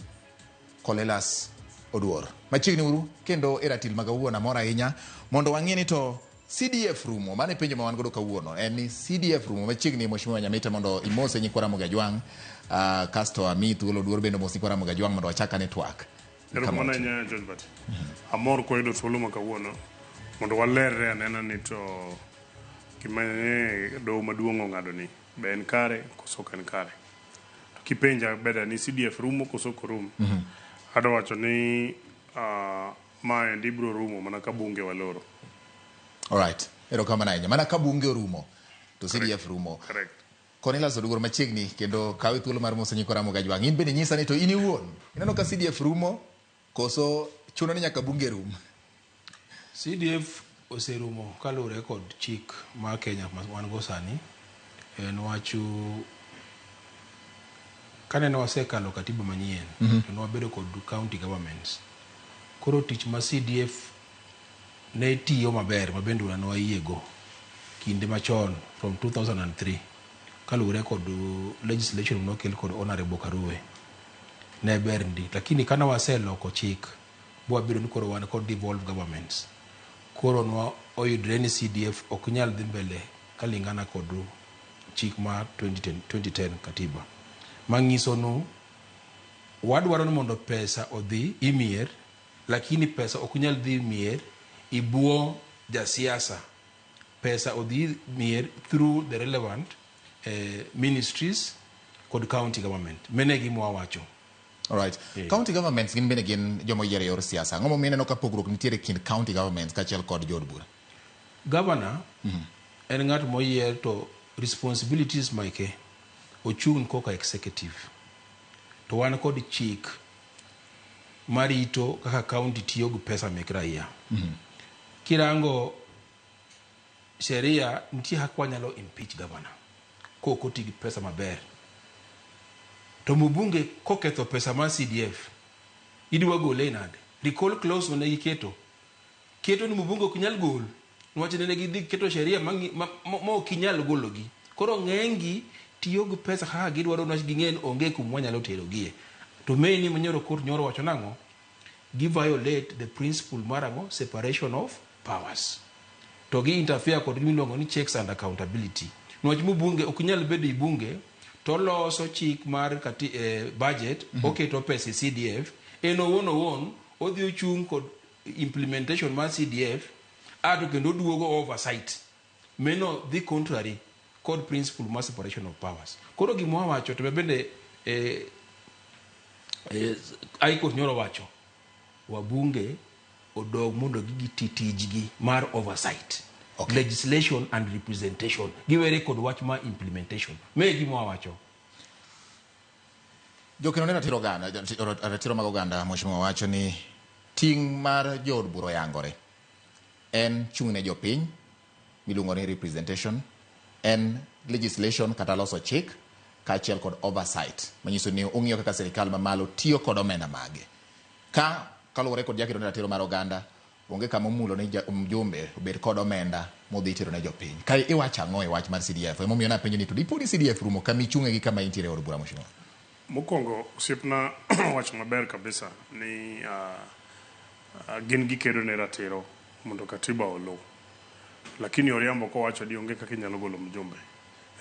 Cornelius Oduor. Machiegni uru kendo e ratil ma kawuono amor ahinya mondo wang'e ni to CDF rumo. Mano e penjo ma wan godo kawuono en ni CDF rumo. Machiegni Mheshimiwa Nyamita mondo imose nyikwa Ramogi Ajwang', kasto amiyi thuolo Oduor bende omos nyikwa Ramogi Ajwang' mondo wachak ane twak. Erokamano ahinya Josphat. Amor kwayudo thuolo ma kawuono mondo walerre anena ni to gima ne doho maduong' ong'ado ni be en kare koso ok en kare. To kipenja beda ni CDF rumo koso ok orum, adwa wacho ni maendi biro rumo mana ka bunge waloro. Alright, erokamano ahinya. Mana ka bunge orumo to CDF rumo. Correct. Cornelius Oduor machiegni kendo kawe thuolo mar moso nyikwa Ramogi Ajwang'. In bende nyisa ni to in iwuon ineno ka CDF rumo koso chuno ni nyaka bunge rum? CDF oserumo kaluwore kod chik mar Kenya ma wan go sani. En wach kanene wasekalo katiba manyien to nwabedo kod county governments. Koro tich ma CDF ne tiyo maber ma bende ne wayiego kinde machon from 2003 kaluwore kod legislation manokel kod Honorable Karue ne ber ndi, lakini kana waseloko chik bwabedo ni koro wan kod devolved governments, koro nwa oyudre ni CDF ok nyal dhi mbele kalingana kod chik ma 2010 katiba manyiso nu wadwaro ni mondo pesa odhi imier, lakini pesa ok nyal dhi mier ibuo jasiasa. Pesa odhi mier through the relevant ministries kod county government. Mene gima wawacho. Alright. County governments gin bende gin joma oyier e yor siasa. Ang'o momiyo ineno ka pogruok nitiere kind county governments kaachiel kod jood bura? Governor en ng'at moyier to responsibilities meke ochung' koka executive. To wan kod chik marito kaka county tiyo gi pesa mek raia. Kirango sheria nitie kaka wanyalo impeach governor kok oti gi pesa maber. To mbunge koketho pesa mar CDF idwa gole nade? Recall clause mane giketo keto ni mbunge ok nyal gol niwach nene gidhi keto sheria ma ok inyal gologi. Koro ng'enygi tiyo gi pesa kaka gidwaro niwach ging'e ni onge kuma wanyalo terogie. To many ma nyoro court nyoro wacho nang'o? Gi violate the principle mar ang'o? Separation of powers. To gi interfere kod gimiluongo ni checks and accountability. Niwach mbunge ok nyal bedo i bunge to loso chik mar kati, budget oketo pesa e CDF en owuon owuon odhi ochung' kod implementation mar CDF ato kendo oduogo oversight meno dhi contrary kod principle mar separation of powers. Koro gima wawacho to bende High Court nyoro wacho wabunge odog mondo giti tijgi mar oversight legislation and representation giwere kod wach mar implementation me e gima wawacho. Jokeno ne ratiro oganda, ratiro mag oganda mheshimiwa wacho ni ting' mar jood bura oyangore. En chung' ne jopiny miluongo ni representation, en legislation kata loso chik kaachiel kod oversight manyiso ni ung'iyo kaka sirikal mamalo tiyo kod omenda mage. Ka kaluwore kod jakedo ne ratiro mar oganda onge kama omulo ni mjumbe obed kod omenda modhi tero ne jopiny. Ka iwacho ang'o e wach mar CDF? Emomiyo napenjo ni to dipo ni CDF rumo kama ichung'e gi kama intiere e od bura mheshimiwa. Mokwongo osiepna owacho maber kabisa ni gin gikedo ne ratiro mondo katiba oluw. Lakini oriambo kowacho ni onge kaka inyalo golo mjumbe.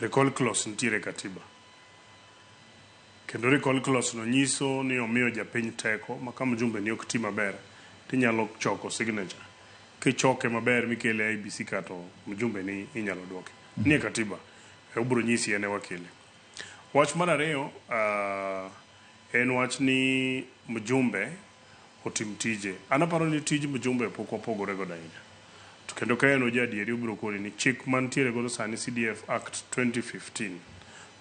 Recall clause nitiere e katiba. Kendo recall clause no nyiso ni omiyo japiny teko ma ka mjumbe ni ok ti maber tinyalo choko signature. Kichoke maber mikele e IEBC ka to mjumbe ni inyalo duoke. Nie katiba. Obiro nyisi en e wakili. Wach mar ariyo en wach ni mjumbe otim tije. An aparo ni tij mjumbe pok wapogore godo ahinya. To kendo ka en oja adieri obiro koni ni chik mantiere godo sani CDF Act 2015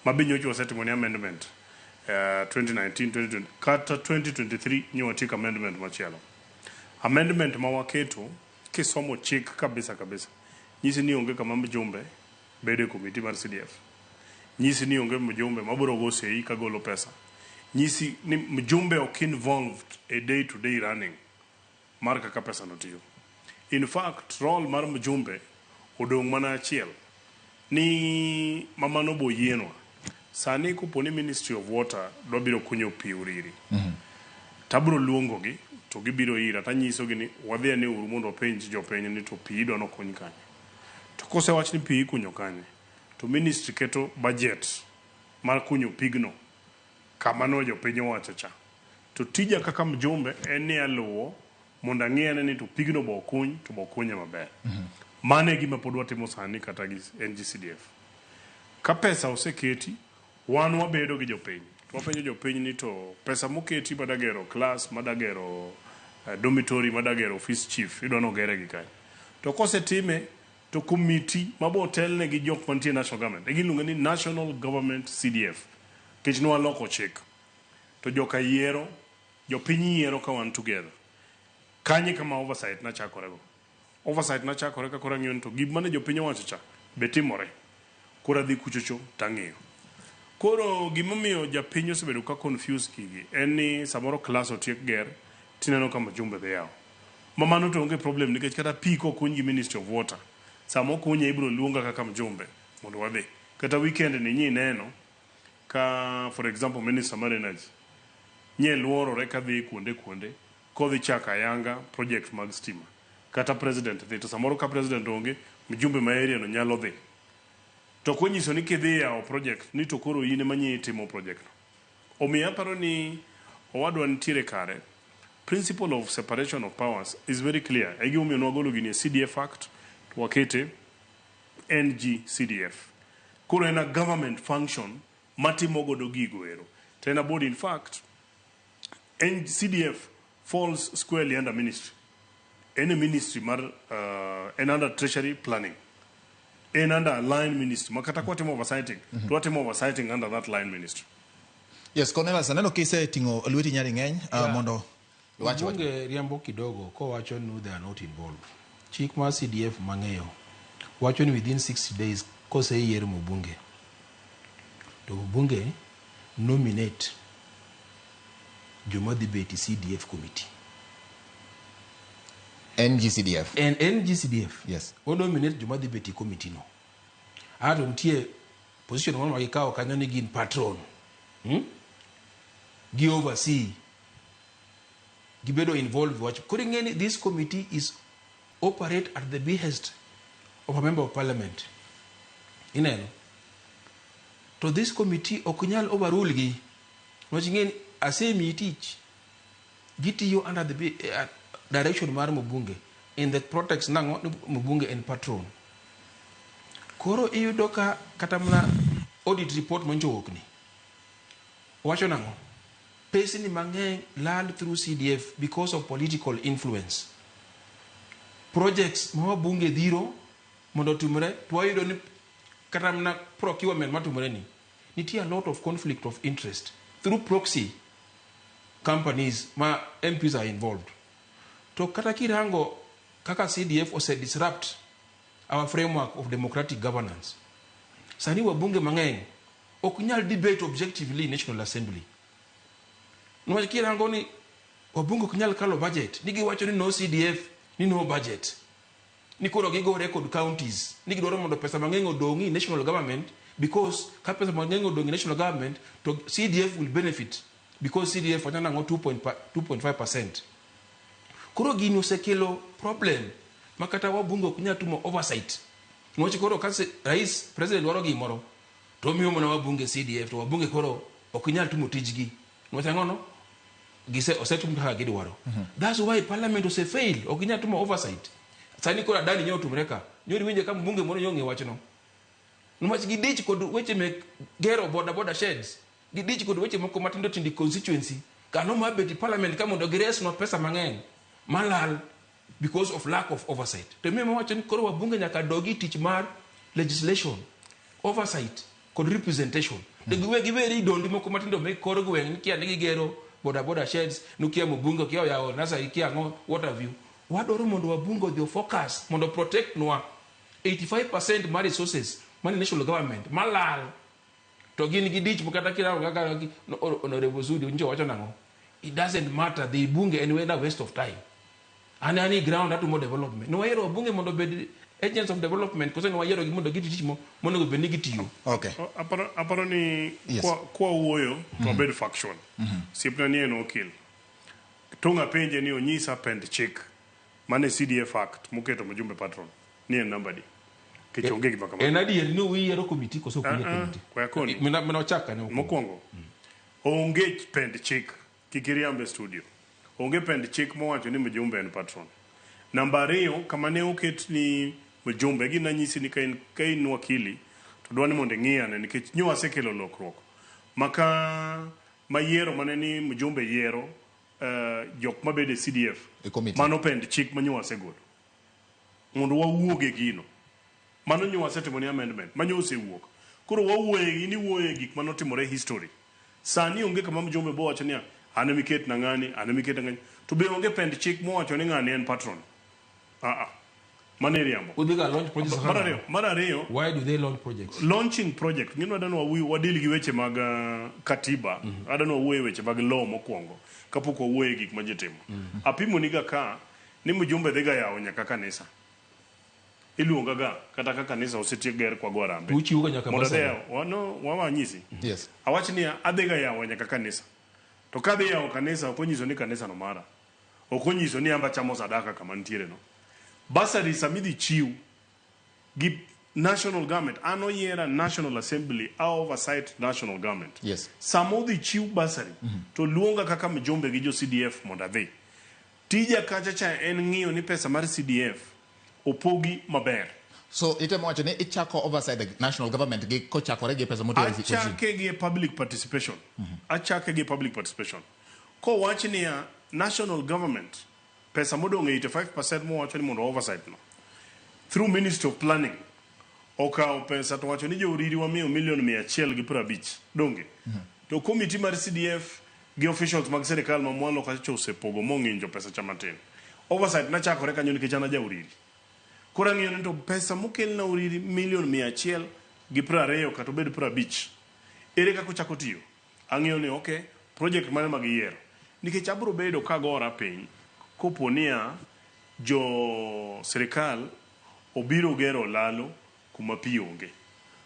ma be nyocha wasetimo ni amendment 2019, 2020 kata 2023 nyo watieko amendment machielo. Amendment ma waketo kisomo chik kabisa kabisa nyisi ni onge kama mjumbe bedo e komiti mar CDF. Nyisi ni onge mjumbe mabiro go sei kagolo pesa. Nyisi ni mjumbe ok involved e day to day running mar kaka pesa no tiyo. In fact, role mar mjumbe odong' mana achiel ni mamano bo yienwa. Sani kopo ni Ministry of Water dwa biro kunyo pi Uriri. Tabiro luongogi to gibiro ira tanyisogi ni wadhi ane uru mondo wapenj jopiny ni to pi idwa nokuny kanye. To kosewach ni pi ikunyo kanye, to ministry keto budget mar kunyo pigno kama no jopiny owacho cha. To tija kaka mjumbe en ni aluwo mondo ang'i ane ni to pigno bo okuny to bo okunye maber. Mano e gima pod watimo sani kata gi NGCDF. Ka pesa oseketi, wan wabedo gi jopiny. To wapenjo jopiny ni to pesa moketi madagero class, madagero dormitory, madagero office chief, idwa nogere gi kanye. To kosetime, to komiti mabo telne gi jok mantie national government, e giluonge ni National Government CDF. Nikech nwaloko chik. To joka yiero, jopiny yiero ka wan together. Kanye kama oversight nachakore go. Oversight nachakore ka koro ang'iyo ni to gima ne jopiny owacho cha be timore. Koro adhi kuchocho tang'iyo. Koro gimomiyo japiny osebedo ka confuse gigi en ni samoro class otiek ger tineno ka mjumbe dhi yawo. Ma mano to onge problem nikech kata pi kokuny gi Ministry of Water, sama okunye ibiro luonga kaka mjumbe mondo wadhi. Kata weekend ni nyi neno ka for example Minister mar Energy nye luorore kadhi kuonde kuonde kodhi chako ayanga project mag stima. Kata president dhi to samoro ka president onge mjumbe ma area no nyalo dhi. To ok onyiso ni kidhi yawo project ni to koro in ema nyi itimo project no. Omiyo aparo ni owadwa nitiere kare. Principle of separation of powers is very clear. E gimomiyo nwagolo gini e CDF Act to wakete NG-CDF. Koro en a government function matimo godo gigo ero. To en a body in fact, CDF falls squarely under ministry. En a ministry mar en under treasury planning. En under a line ministry. Ma kata kwatimo oversighting, to watimo oversighting under that line ministry. Yes, Cornelius, aneno kiseting'o lweti nyadi ng'eny mondo iwach wach. Mbunge riambo kidogo kowacho ni they are not involved. Chik mar CDF mang'eyo wacho ni within 60 days koseyier mbunge to mbunge nominate joma dhi bet e CDF committee. NGCDF. En NGCDF. Yes. O nominate joma dhi bet e committee no. Ato nitie Position moro ma gikawo kanyo ni gin patron. Gi oversee. Gibedo involved wach. Koro ing'e ni this committee is operate at the behest of a member of parliament. Ineno? To this committee ok nyal overrule gi. Niwach ing'e ni asemiyi tich. Gitiyo under the direction mar mbunge in the protext nang'o ni mbunge en patron. Koro iyudo ka kata mana audit report manyocha owuok ni wacho nang'o? Pesni mang'eny lal through CDF because of political influence. Projects ma wabunge dhiro mondo otimre to wayudo ni kata mana procurement matimore ni nitie a lot of conflict of interest through proxy companies ma MPs are involved. To kata kirango kaka CDF ose disrupt our framework of democratic governance. Sani wabunge mang'eny ok nyal debate objectively in National Assembly. Niwach kirango ni wabunge ok nyal kalo budget, ni giwacho ni no CDF, ni no budget. Ni koro gigore kod counties, ni gidwaro mondo pesa mang'eny odong' e national government because ka pesa mang'eny odong' e national government to CDF will benefit because CDF wacho nang'o 2.5%. Koro gini osekelo problem ma kata wabunge ok nyal timo oversight. Niwach koro ka rais president dwaro gimoro to omiyo mana wabunge CDF to wabunge koro ok nyal timo tijgi. Niwach ang'o no? Gise osetim kaka gidwaro. That's why parliament ose fail, ok ginyal timo oversight. Sani koro Adani nyo otimre ka. Nyori winje ka mbunge moro nyo ong'e wachno. Niwach gidich kod weche mek gero boda boda sheds. Gidich kod weche moko matindo tindo constituency. Kano mar bet e parliament ka mondo giresnwa pesa mang'eny malal because of lack of oversight. To miyo wacho ni koro wabunge nyaka dogi tich mar legislation, oversight kod representation. To giwe giweri dondi moko matindo mek kor gweng' ni kia ni gigero boda boda sheds, nukia mbunge kia oyawo nursery kia ang'o, what have you. Wadwaro mondo wabunge odhi focus mondo protect nwa 85% mar resources mane national government malal to gin gi dich kata kirango kaka Honorable Sudi njo wacho nang'o, it doesn't matter, the bunge en wena waste of time. An ani ground atumo development. Ne wayiero wabunge mondo obed agents of development kose ne wayiero gi mondo giti tich monego bed ni gitiyo. Okay. Aparo ni kwa wuoyo to wabed factual. Osiepna ni en okil. Tung' apenje ni onyisa pend chik mane CDF Act moketo mjumbe patron ni en namba di. Nikech onge gima kamano. En adier ni uyiero committee koso ok uyiero committee? Kwa koni. Mina ochaka ne mokwongo. Onge pend chik kik iriambe studio. Onge pend chik mowacho ni mjumbe en patron. Namba ariyo, kama ne oket ni mjumbe, gina nyisi ni ka in wakili, to dwa ni mondo ing'i ane nikech nyo wasekelo lokruok. Maka mayiero mane ni mjumbe yiero jok mabedo e CDF. E committee. Mano pend chik ma nyo wasegolo. Mondo wawuog e gino. Mano nyo wasetimo ni amendment, manyo osewuok. Koro wawuoye, in iwuoye gik manotimore history. Sani onge kama mjumbe bo wacho niya, an emiket na ng'ani, an emiket na ng'ani. To be onge pend chik mowacho ni ng'ani en patron. Mano iriambo. Udhi ga launch projects Mar ariyo, Why do they launch projects? Launching project, ng'ino adwa ni wadil gi weche mag katiba, adwa ni wawuoye weche mag law mokwongo, kapok wawuoye gik ma ji timo. Apimo ni ga ka, ni mjumbe dhi ga yawo nyaka kanisa. Iluonga ga, kata ka kanisa osetiek ger kwa go harambee. Uchiwo ga nyaka Mondo adhi bursary. yawo, no, wawanyisi. Yes. Awach niya, adhi ga yawo nyaka kanisa. To kadhi yawo kanisa, ok onyiso ni kanisa no mara. Ok onyiso ni amba chamo sadaka kama nitiere no. Bursary samidhi chiw gi national government, an oyiera National Assembly, a oversight national government. Yes. Sama odhi chiw bursary, to luonga kaka mjumbe gi jo CDF mondo adhi. Tija kacha cha en ng'iyo ni pesa mar CDF opogi maber. So itemo wacho ni ichako oversight the national government gi kochakore gi pesa motero e Achake gi public participation. Achake gi public participation. Kowach niya national government pesa modong' 85% mowacho ni mondo oversight no through Ministry of Planning okawo pesa to wacho ni jo Uriri wamiyo milion 150 donge. To committee mar CDF gi officials mag sirikal ma mwalo kacha osepogo mong'injo pesa cha matin. Oversight nachakore kanyo nikech an aja Uriri. Koro ang'iyo ni to pesa mokelna Uriri milion 120 kata obed 50. Ere kaka ochako tiyo? Ang'iyo ni okay, project mane ma giyiero. Nikech abiro bedo kagora piny kopo niya jo sirikal obiro gero lalo kuma pi onge.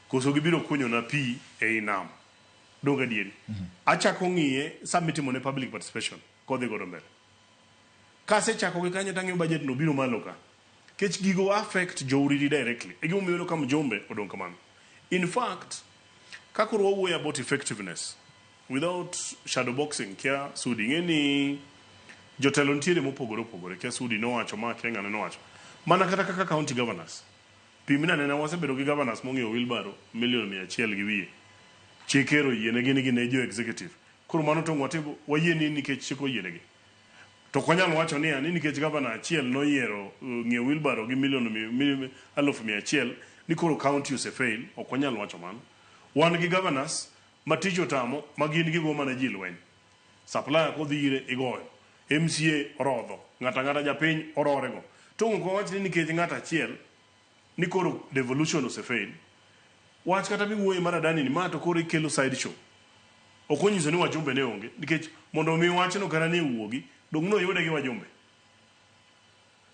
Koso gibiro kunyo na pi ei nam. Donge adieri? Achako ng'iye sama itimo ne public participation kodhi godo mbele. Kasechako gi kanyo tang'iyo budget no biro malo ka. Kech gigo affect jo Uriri directly. E gimomiyo iyudo ka Mjumbe odong' kamano. In fact, ka koro wawuoyo about effectiveness without shadow boxing kia Sudi ing'e ni jotelo nitiere mopogore opogore kia Sudi nowacho ma kia ng'ane nowacho. Mana kata kaka county governors. Pimna anena wasebedo gi governors mong'iewo wheelbarrow million 100 gi wiye. Chik ero oyienegi ni gin e jo executive. Koro mano tong' watimo wayie ni nikech chik oyienegi. To ok wanyal wacho niya ni nikech gavana achiel noyiero ng'iewo wheelbarrow gi million 100,000 ni koro county ose fail, ok wanyal wacho mano. Wan gi governors ma tich otamo ma gin gigo mana ji lweny. Supplier kodhi ire igoyo, MCA orodho, ng'ato ang'ata japiny ororego. To ok wawach ni nikech ng'ato achiel ni koro devolution ose fail. Wach kata miwuoye mar Adani ni ma to koro ikelo side show. Ok onyiso ni wajumbe ne onge nikech mondo mi wachno kata ne wuogi dong' noyude gi wajumbe.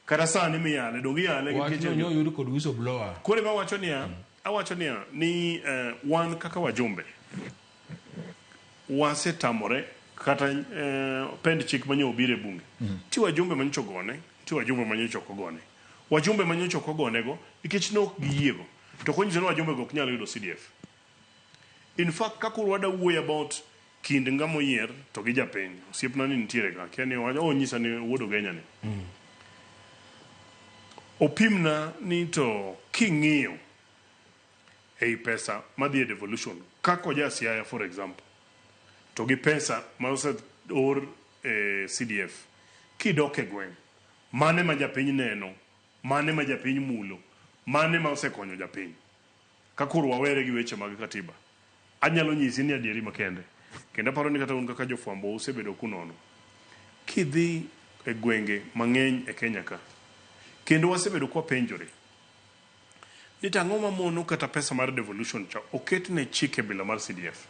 Kata sani miyale dong' iyale gi Wachno nyo oyud kod whistleblower. Koro ema awacho niya, awacho niya ni wan kaka wajumbe wasetamore kata pend chik manyo obiro e bunge. Nitie wajumbe manyocha ogone, nitie wajumbe manyocha ok ogone. Wajumbe manyocha ok ogonego nikech ne ok giyiego. To ok onyiso ni wajumbe go ok nyal yudo CDF. In fact, ka koro wada wuoyo about kind ng'ama oyier to gi japiny, osiepna ni nitiere ka, akia ni owacho, onyisa ni wuod Ugenya ni. Opimna ni to king'iyo ei pesa madhi e devolution, kaka oja Siaya for example, to gi pesa ma oseor e CDF, kidok e gweng', mane ma japiny neno, mane ma japiny mulo, mane ma osekonyo japiny. Ka koro wawere gi weche mag katiba, anyalo nyisi ni adieri makende, kendo aparo ni kata un kaka jofwambo usebedo kunono. Kidhi e gwenge mang'eny e Kenya ka, kendo wasebedo kwapenjore ni to ang'o mamono kata pesa mar devolution cha oket ne chike bila mar CDF.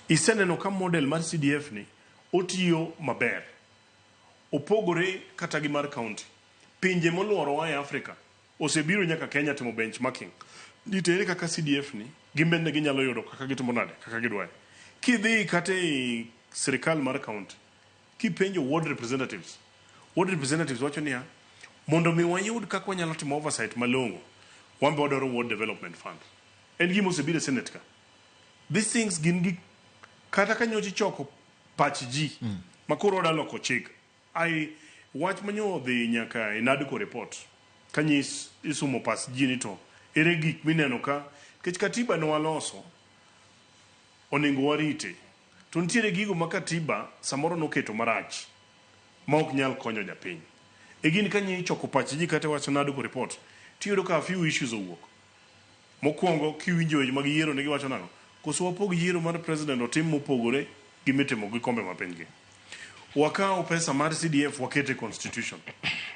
Iseneno ka model mar CDF ni otiyo maber. Opogore kata gi mar county. Pinje moluorowa e Africa osebiro nyaka Kenya timo benchmarking. Ni to ere kaka CDF ni gin bende ginyalo yudo kaka gitimo nade, kaka gidware. Kidhi kata e sirikal mar county, kipenjo ward representatives, ward representatives wacho niya, mondo mi wayud kaka wanyalo timo oversight malong'o, wan be wadwaro ward development fund. En gima osebiro e Senate ka. These things gin gik kata ka nyocha ichoko pach ji ma koro wadwa loko chik, ai wach manyo odhi nyaka e NADCO report kanyis isumo pach ji ni to ere gik mineno ka nikech katiba ne waloso onego warite to nitiere gigo ma katiba samoro noketo marach ma ok nyal konyo japiny. E gin ka ichoko pach ji kata wach NADCO report tiyudo ka a few issues owuok. Mokwongo kiwinjo weche mag yiero ne giwacho nang'o? Koso wapog yiero mar president otim mopogore gi mitimo gi kombe ma piny gi. Wakaw pesa mar CDF waket e constitution.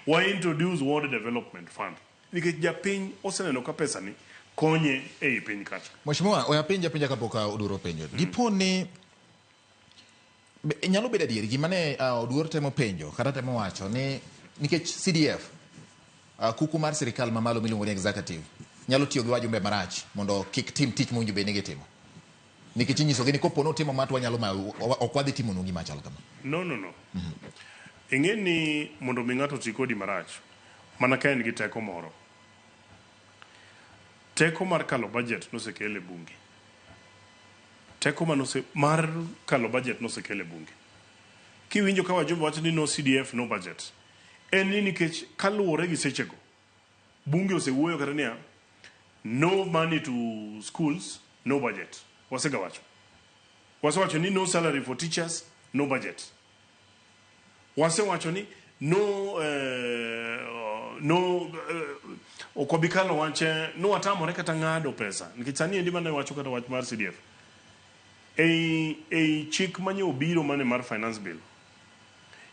Wa introduce ward development fund. Nikech japiny oseneno ka pesa ni konye ei piny kacha. Mheshimiwa, we apenj apenja kapok Oduor openjo. Dipo ni nyalo bedo adier gima ne Oduor temo penjo kata temo wacho ni nikech CDF kuku mar sirikal mamalo miluongo ni executive nyalo tiyo gi wajumbe marach mondo kik tim tich mowinjo bed ni gitimo. Nikech inyisogi ni kopo nutimo ma to wanyalo ma ok wadhi timonu gima chal kama. No, no, no. Ing'e ni mondo mi ng'ato oti kodi marach, mana ka en gi teko moro. Teko mar kalo budget nosekel e bunge. Teko manose, mar kalo budget nosekel e bunge. Kiwinjo ka wajumbe wacho ni no CDF, no budget. En ni nikech kaluwore gi sechego, bunge osewuoyo kata niya, no money to schools, no budget. Wasegawacho. Wasewacho ni no salary for teachers, no budget. Wasewacho ni no no ok wabi kalo wach no watamore kata ng'ado pesa nikech sani endi mane wacho kata wach mar CDF ei chik manye obiro mane mar finance bill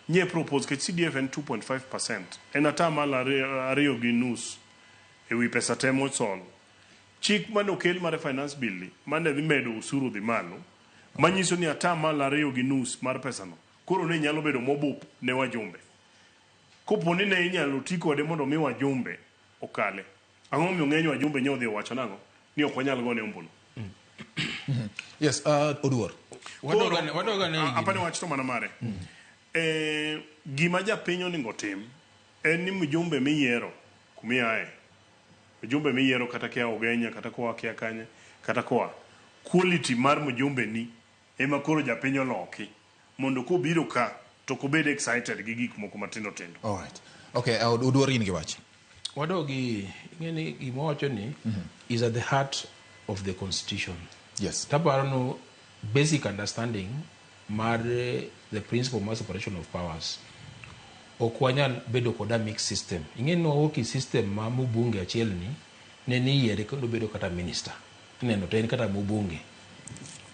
nye propose nikech CDF en 2.5% en atamalo 2.5 ewi pesa te mosol. Chik mane okel mar finance bill ni mane dhi medo usuru dhi malo manyiso ni atamalo 2.5 mar pesano koro ne nyalo bedo mobup ne wajumbe. Kopo ni ne inyalo ti kode mondo mi wajumbe okale. Ang'o momiyo ng'eny wajumbe nye odhi owacho nang'o? ni ok wanyal gone ombulu. Yes, Oduor. Koro, apani wach to mana mare. Gima japiny onego tim en ni mjumbe miyiero kumiaye, mjumbe miyiero kata kia Ugenya, kata koa kia Kanye, kata koa, quality mar mjumbe ni ema koro japiny oloki mondo kobiro ka to ok obed excited gi gik moko matindo tindo. All right. Okay, Oduor in gi wach. Wadogi, ing'e ni gima wacho ni is at the heart of the constitution. Yes. Taparo no basic understanding mar the principle mar separation of powers. Ok wanyal bedo kod a mixed system. Ing'e ni wawuok e system ma mbunge achiel ni ne ni yiere kendo bedo kata minister. Ineno to en kata mbunge.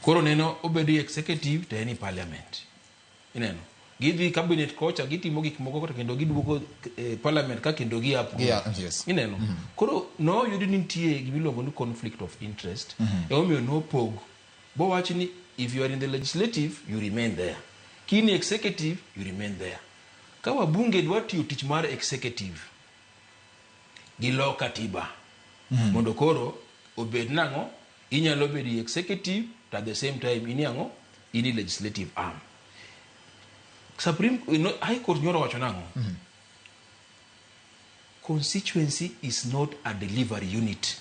Koro neno obedo e executive to en e parliament. Ineno. Gidhi cabinet kocha gitimo gik moko to kendo giduogo parliament ka kendo gi approve. Yeah, yes. Ineno. Koro noyudi ni nitie gima iluongo ni conflict of interest. Emomiyo nopog. Bowach ni if you are in the legislative you remain there. Kini executive you remain there. Ka wabunge dwa tiyo tich mar executive gilo katiba. Mondo koro obed nang'o inyalo bedo e executive to at the same time ini ang'o ini legislative arm. Supreme no, High Court nyoro wacho nang'o? Constituency is not a delivery unit.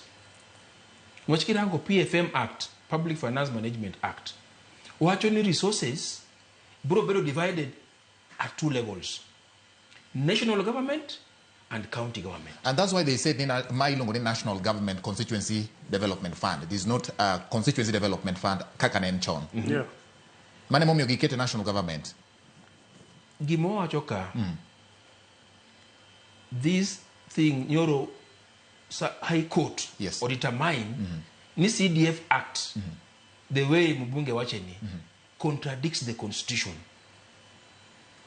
Wach kirango PFM Act, Public Finance Management Act, wacho ni resources biro bedo divided at two levels. National government and county government. And that's why they said ni ma iluongo ni National Government Constituency Development Fund. It is not a Constituency Development Fund kaka ne en chon. Yeah. Mano emomiyo gikete national government. Gima owacho ka, this thing nyoro High Court o determine ni CDF Act the way mbunge wache ni contradicts the constitution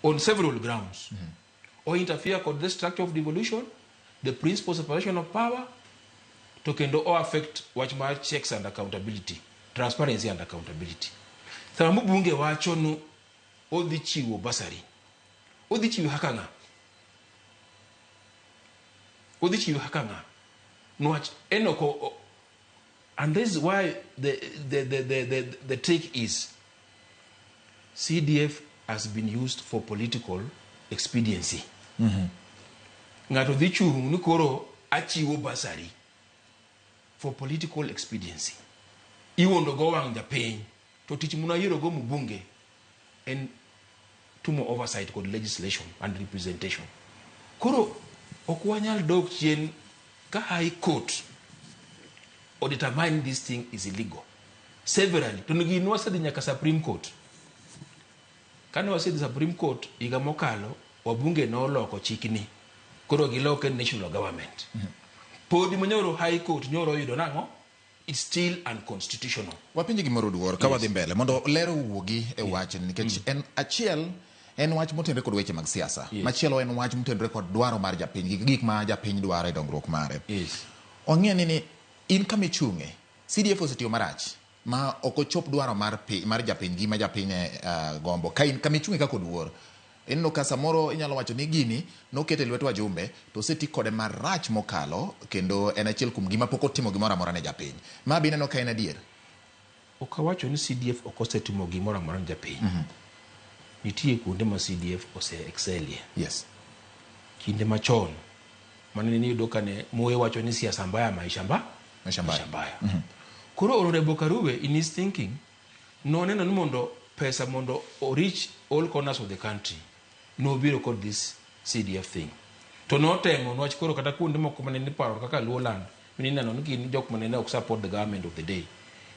on several grounds. Or interfere with the structure of devolution, the principle of separation of power, to kendo o affect wach mar checks and accountability, transparency and accountability. Sama mbunge wacho nu odhi chiwo bursary, odhi chiwo kaka ng'a? Odhi chiwo kaka ng'a? Nwach en ok and this is why the trick is CDF has been used for political expediency. Ng'ato dhi chung' ni koro achiwo bursary for political expediency. Iwuondo go wang' japiny to tich munayiero go mbunge en tumo oversight kod legislation and representation. Koro ok wanyal dok chien ka High Court o determine this thing is illegal. Severally. To gini wasedhi nyaka Supreme Court. Kane wasedhi Supreme Court higa mokalo, wabunge noloko chikni. Koro giloke national government. Podi manyoro High Court nyoro oyudo nang'o? It's still unconstitutional. Wapenji gimoro Oduor, ka wadhi mbele mondo ler owuogi e wachni nikech en achiel en wach motenore kod weche mag siasa. Machielo en wach motenore kod dwaro mar japiny, gi gik ma japiny dwaro e dongruok mare. Wang'eyo ni in kama ichung'e, CDF osetiyo marach ma ok ochop dwaro mar mar japiny, gima japiny gombo. Ka in kama ichung'e kaka Oduor, ineno ka samoro inyalo wacho ni gini noket e lwet wajumbe to oseti kode marach mokalo kendo en achiel kuom gima pok otimo gimoro amora ne japiny. Ma be ineno ka en adier? Ok awacho ni CDF ok osetimo gimoro amora ne japiny. Nitie kuonde ma CDF ose excelie. Kinde machon mane niyudo ka ne Moi wacho ni siasa mbaya maisha mbaya. Maisha mbaya. Maisha mbaya. Koro Honorable Karue in his thinking noneno ni mondo pesa mondo o reach all corners of the country nobiro kod this CDF thing. To notemo nwach koro kata kuonde moko mane niparo kaka Luoland mineno ni gin jok mane ne ok support the government of the day.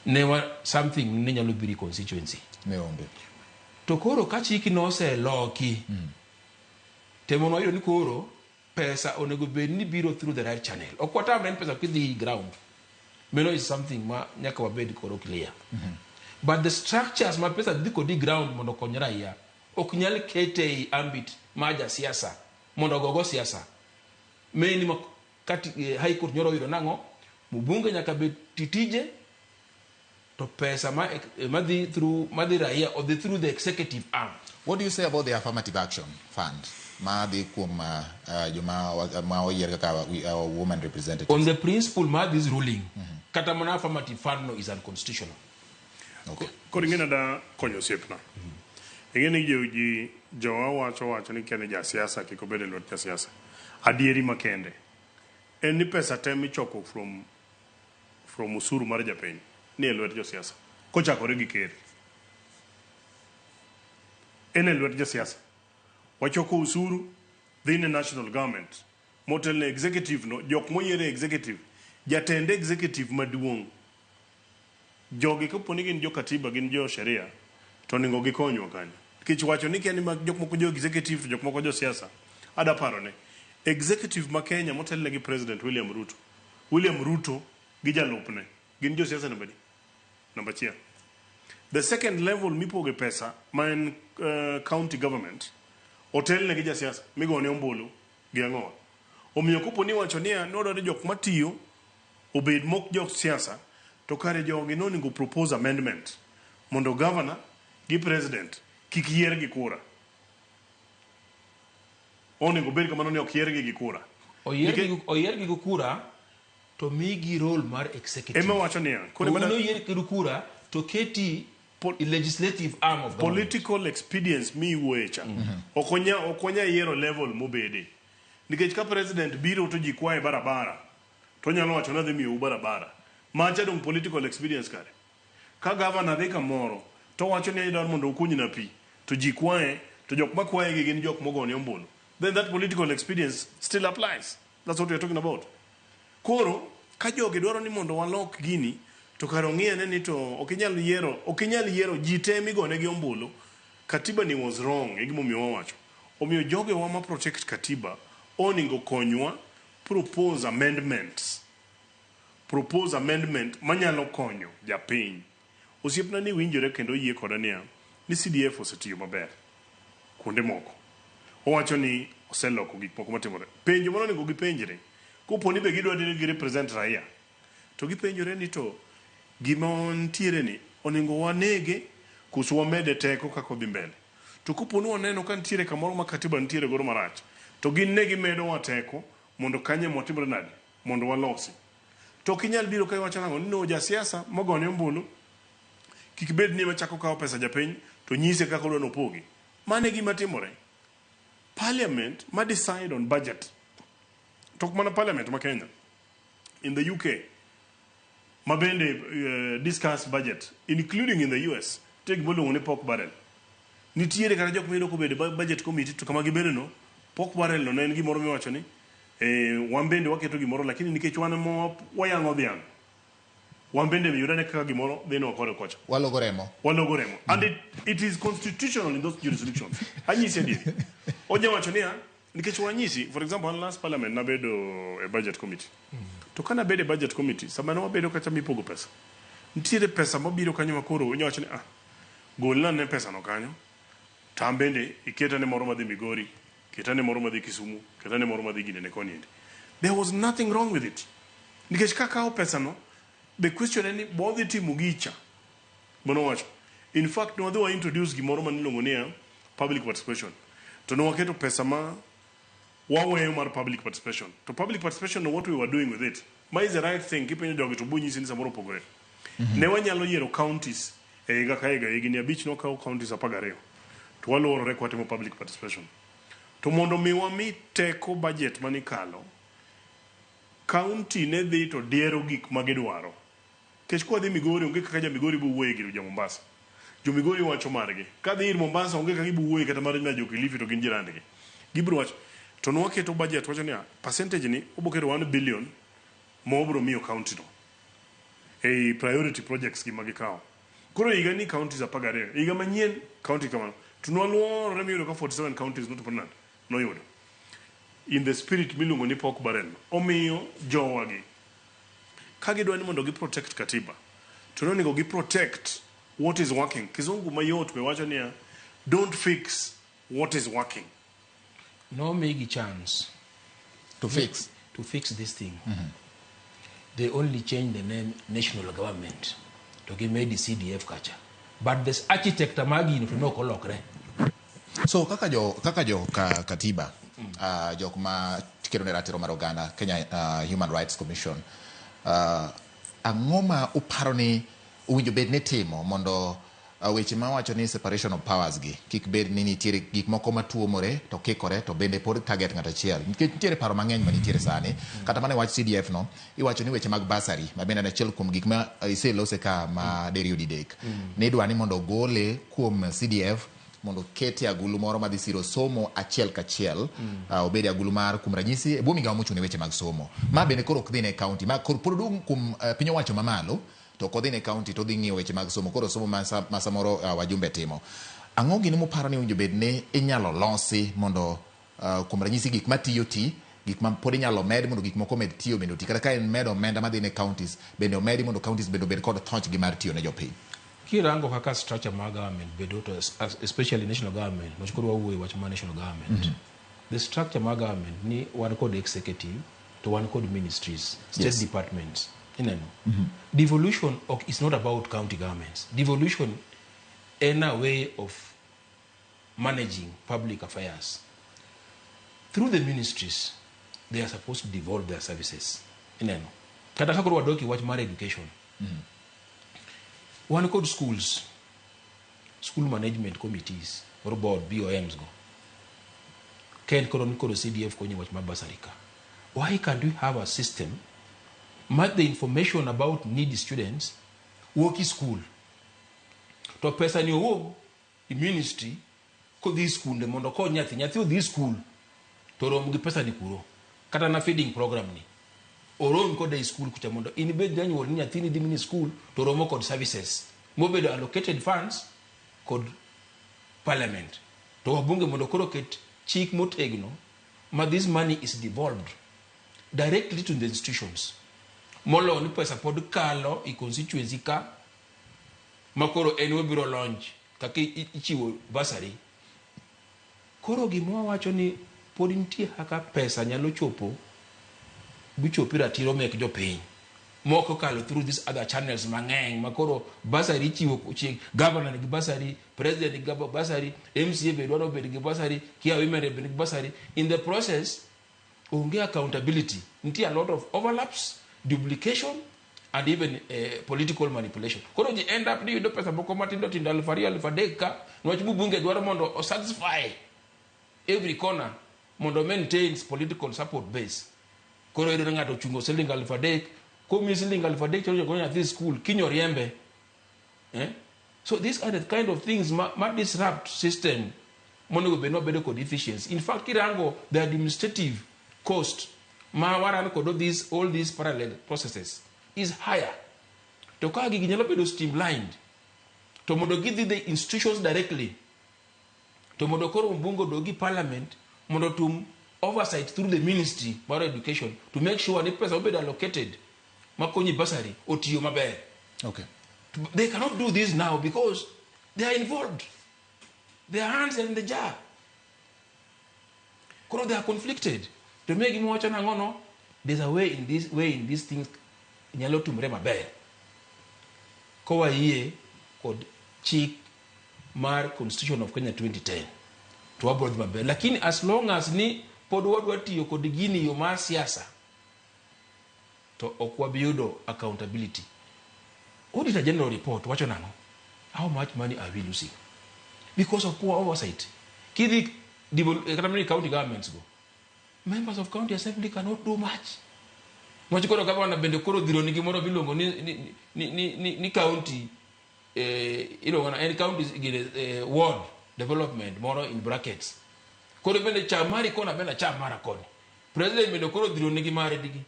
Ne wa something ne nyalo biro e constituency. Ne onge. To koro ka chik noseloki, temo nwayudo ni koro pesa onego bed ni biro through the right channel. Ok watamre ni pesa kidhi ground. Mano is something ma nyaka wabed koro clear. But the structures ma pesa dhi kodi ground mondo okony raia ok nyal kete ei ambit mar jasiasa mondo ogogo siasa. Meni ma kati High Court nyoro oyudo nang'o? Mbunge nyaka bed titije to pesa ma madhi through madhi raia odhi through the executive arm. What do you say about the affirmative action fund? Ma dhi kuom joma ma oyier kaka women representatives. On the principle mar this ruling, Kata mana affirmative fund no is unconstitutional. Koro ing'e nada konyo osiepna. Ing'e ni jo ji jowa wacho wacho ni kia ni jasiasa kik obed e lwet jasiasa. Adieri makende en ni pesa te michoko from usuru mar japiny ni e lwet josiasa kochakore gi ker. En e lwet josiasa. Wachoko usuru dhi ne national government motel ne executive no jok moyier e executive jatend executive maduong' jogi kapo ni gin jo katiba gin jo sheria to onego gikonywa kanyo nikech wacho ni kia ni mag jok moko jo executive to jok moko jo siasa ada paro ne executive ma Kenya motelne gi president William Ruto William Ruto gi jalupne gin jo siasa namba adi namba achiel the second level mipoge pesa ma en county government otelne gi jasiasa migone ombulu gi ang'owa omiyo kopo ni iwacho niya ni wadwaro ni jok matiyo obed mok jok siasa to kare jogi nonego propose amendment mondo governor gi president kik yier gi kura onego bed kamano ni ok yiergi gi kura Oyier gi kura to migi role mar executive. Ema wacho niya, koro oyier gi kura to keti legislative arm of government. Political expedience mi iwuoye cha ok onya yiero level mobede nikech ka president biro to ji kwaye barabara to onyalo wacho ni adhi miyou barabara macha dong political expedience kare ka governor dhi kamoro to wacho ni idwaro mondo ukunyna pi to ji kwaye to jok makwaye gi gin jok mogone ombulu then that political expedience still applies. That's what we are talking about. Koro ka jogi dwaro ni mondo walok gini to kar ong'i ane ni to ok inyal yiero ji te migone gi ombulu. Katiba ni was wrong e gimomiyo wawacho omiyo jogewa ma protect katiba onego konywa propose amendments, propose amendment manyalo konyo japiny. Osiepna ni winjore kendo oyie koda niya ni CDF osetiyo maber kuonde moko. Owacho ni oseloko gik moko matimore. Penjo mano onego gipenjre kopo ni be gidwa ni gi represent raia to gipenjore ni to gima ntiere ni onego wanege koso wamede teko kaka odhi mbele. To kopo ni waneno ka nitiere kamoro ma katiba nitiere godo marach to gin ne gimedowa teko mondo kanye motimre nade mondo walosi. To ok inyal biro ka iwacho nang'o ni no jasiasa mogone ombulu kik bed ni ema chako kawo pesa japiny to nyise kaka odwa nopogi. Mano e gima timore. Parliament ma decide on budget to ok mana parliament ma Kenya, in the UK ma bende discuss budget, including in the US, nitie gima iluongo ni pork barrel. Nitiere kata jok miyudo kobedo e budget committee to kama gibedo no pork barrel no ne en gimoro miwacho ni wan bende waketo gimoro lakini nikech wan ema wayang'o dhiang' wan bende yudane kaka gimoro dhinwa kore kocha. Walogo remo. Walogo remo. And it is constitutional in those jurisdictions. Anyisi adieri oja wacho niya nikech wanyisi, for example, an last parliament nabedo e budget committee to ka nabedo e budget committee sama ne wabedo kacha mipogo pesa nitiere pesa mabiro kanyo makoro inya wacho ni ah golna ne pesa no kanyo to an bende iketane moro madhi Migori, ketane moro madhi Kisumu, ketane moro madhi ginene koni endi. There was nothing wrong with it nikech kakawo pesa no the question en ni bodhi timo gicha mano wacho. In fact ne wadhi wa introduce gimoro maniluongo niya public participation to ne waketo pesa ma waweyo mar public participation to public participation no what we were doing with it ma is the right thing. Kipenjo jogi to bonyisi ni samoro opogore. Ne wanyalo yiero counties e higa ka higa higni 5 nokawo counties 12 to waluorore kwatimo public participation to mondo mi wami teko budget manikalo county ne dhi to diero gik ma gidwaro nikech kwadhi Migori onge kaka ja Migori bowuoye gi jo Mombasa. Jo Migori wacho margi kadhi ir Mombasa onge kaka gibo wuoye kata mar jo Kilifi to gin jirandgi gibiro wacho to nwaketo budget wacho niya percentage ni oboketo 1 billion ma wabiro miyo county no ei priority projects gi magikawo. Koro higa ni counties 12 higa manyien county kamano to nwaluorore miyudo ka 47 counties notimore nade noyudo in the spirit miluongo ni pork barrel. Omiyo jowagi ka gidwa ni mondo gi protect katiba to nonego gi protect what is working. Kizungu mayot be wacho niya don't fix what is working. Nomigi chance to fix to fix this thing. They only change the name national government to gimedi CDF kacha, but this architect mar gino to nok olokre. So kaka jo katiba jok ma kedo ne ratiro mar oganda, Kenya Human Rights Commission, Ang'o ma uparo ni owinjo bed ni timo mondo weche ma wacho ni separation of powers gi kik bed ni nitiere gik moko matuomore to kikore to bende pod target ng'ato achiel nikech nitiere paro mang'eny manitiere sani kata mana e wach CDF no iwacho ni weche mag bursary ma bende en achiel kuom gik ma iselose ka ma deriyo didek ni idwa ni mondo ogole kuom CDF mondo okete agulu moro madhi siro somo achiel kachiel obed e agulu mar kuom ranyisi e bwo migawo mochung' ne weche mag somo ma bende koro ok dhi ne county ma koro pod odong' kuom piny owacho mamalo to ok odhi ne county to odhi ng'iyo weche mag somo koro somo ma, sa, ma samoro wajumbe timo ang'o gini muparo ni owinjo bed ni inyalo losi mondo kuom ranyisi gik matiyo ti gik ma pod inyalo med mondo gik moko omed tiyo bende oti kata ka en medo omenda madhi ne counties bende omedi mondo counties bende obed kod thochgi mar tiyo ne jopiny. Kirango kaka structure mar government bedo to especially national government, nikech koro wawuoyo e wach mar national government. The structure mar government ni wan kod executive to wan kod ministries, state departments. Ineno? Devolution ok is not about county governments. Devolution en a way of managing public affairs. Through the ministries, they are supposed to devolve their services. Ineno? Kata ka koro wadok e wach mar education. Wan kod schools, school management committees, or board, BOMs go. Ken koro ni koro CDF konyo wach mar bursary ka. Why can't we have a system ma the information about needy students wuok e school? To pesa ni owuok e ministry kodhi e skunde mondo okony nyathi. Nyathi odhi e school to rom gi pesa ni kuro. Kata na feeding program ni. Orom kode e school kucha mondo in ibed janyuol ni nyathini dhi mini school to romo kod services mobedo allocated funds kod parliament. To wabunge mondo koro ket chik motegno ma this money is devolved directly to the institutions. Molo ni pesa pod kalo e constituency ka ma koro en wabiro launch kaka ichiwo bursary. Koro gima wawacho ni pod nitie kaka pesa nyalo chopo bichopi ratiro mek jopiny moko kalo through these other channels mang'eny ma koro bursary ichiwo chieng governor nigi bursary, president nigi bursary, MCA be dwaro bed gi bursary, kia women rep nigi bursary. In the process onge accountability, nitie a lot of overlaps, duplication and even political manipulation. Koro ji end up ni yudo pesa moko matindo tindo 2000 3,000 ka niwach mbunge dwaro mondo o satisfy every corner mondo maintain political support base. Koro iyudo ni ng'ato ochungo siling 3,000, komiyi siling 3,000 to go nyathi school kiny oriembe. So these are the kind of things ma disrupt system monego bed ni wabedo kod efficiency. In fact, kirango the administrative cost ma waran kod all these parallel processes is higher. To ka gigi nyalo bedo streamlined to mondo gidhi the institutions directly to mondo koro mbunge odogi parliament mondo tum oversight through the ministry mar education to make sure ni pesa obedo allocated makonyi bursary otiyo maber. They cannot do this now because they are involved. Their hands are in the jar. Koro they are conflicted. To me gima wacho nang'o no, there's a way in this way in these things nyalo tumre maber. Kowayie kod chik mar Constitution of Kenya 2010 to wabro dhi maber. Lakini as long as ni pod wadwa tiyo kod gini yo mar siasa to ok wabi yudo accountability. Auditor General report wacho nang'o? How much money are we losing? Because of poor oversight. Kidhi kata mana county governments go. Members of county assembly cannot do much. Nwach koro governor bende koro dhiro ni gimoro miluongo ni county iluongo na en county gine, ward development moro in brackets. Koro bende cham mari kona bende cham mara koni. President bende koro dhiro nigi mare digi.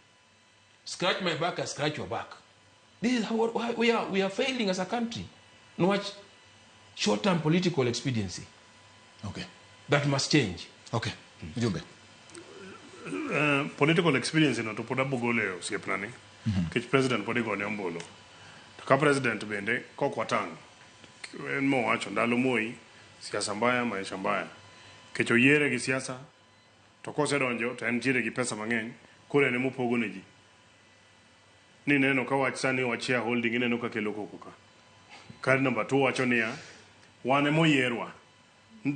Scratch my back, I scratch your back. This is how we are failing as a country. Nwach short-term political expediency. That must change. Okay. Mjumbe. Political experience no to pod abogole osiepna ni. Nikech president pod igone ombulu. To ka president bende kok watang', en mowacho ndalo Moi, siasa mbaya, maisha mbaya. Nikech oyiere gi siasa, to kosedonjo to en ntiere gi pesa mang'eny, koro en emopogo ne ji. Ni neno ka wach sani wach shareholding ineno ka kelo koko ka. Kar number 2 wacho niya, wan emoyierwa.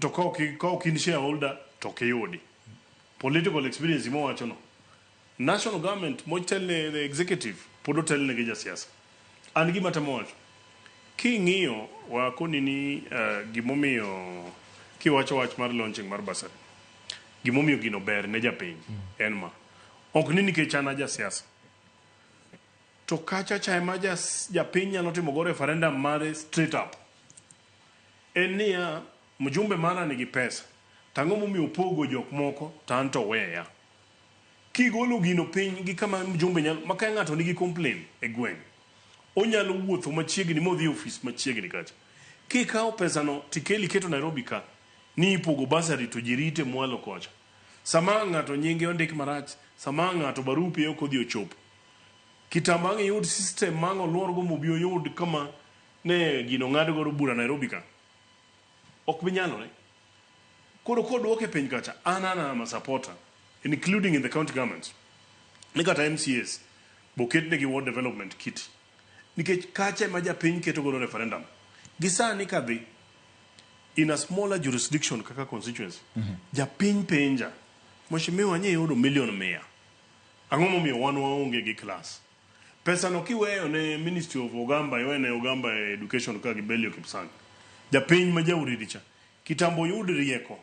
To ka ok in shareholder to ok iyudi. Political experience mowacho no. National government motelne the executive Pod otelne gi jasiasa. An gima atemo wacho, king'iyo wakoni ni gimomiyo kiwacho wach mar launching mar bursary, gimomiyo gino ber ne japiny en ma. Ok ni nikech an a jasiasa. To kacha cha ema japiny nyalo timo go referendum mare straight up. En niya, mjumbe mara nigi pesa. To ang'o momiyo opogo jok moko to an to oweya? Kigolo gino piny gi kama mjumbe nyalo, ma ka ng'ato nigi complain e gweng', onyalo wuotho machiegni modhi e ofis machiegni kacha. Kikawo pesano tikelo iketo Nairobi ka, ni ipogo bursary to ji rite mwalo kocha. Sama ang' ng'ato nyinge ondik marach, sama ang' ng'ato barupe ok odhi ochopo. Kitambo ang' iyud system ma ang' oluor go mobi oyud kama ne gino ong'ad godo bura Nairobi ka. Ok bi nyalore. Koro koduoke piny kacha, an an am a supporter, including in the county governments, ni kata MCAs boketnegi ward development kitty. Nikech kacha ema japiny keto godo referendum. Gi sani kadhi in a smaller jurisdiction kaka constituency, japiny penja, Mheshimiwa nye yudo million 100. Ang'o momiyo wan waonge gi class? Pesa no kiweyo ne Ministry of Ogamba, iweyo ne Ogamba Education ka gi Belio Kipsang. Japiny ma jauriri cha, kitambo oyud rieko,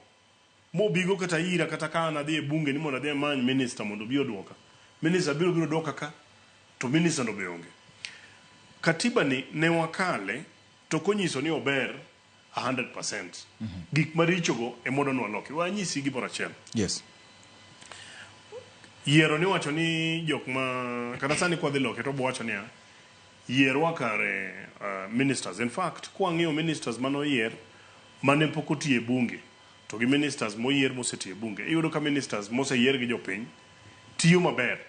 mobigo kata ira kata ka an adhi e bunge ni mondo adhi amany minister mondo obi oduoka. Minister biro biro duoka ka, to minister no be onge. Katiba ni ne wakale to ok onyiso ni ober 100%. Gik maricho go ema wadwa ni waloki. We anyisi gimoro achiel. Yes. Yiero ni wacho ni jok ma kata sani kwa dhi loke to wacho niya yierwa kare ministers. In fact, kwang'iyo ministers mane oyier mane pok otiyo e bunge to gi ministers moyier mosetiyo e bunge, iyudo ka ministers moseyier gi jopiny tiyo maber.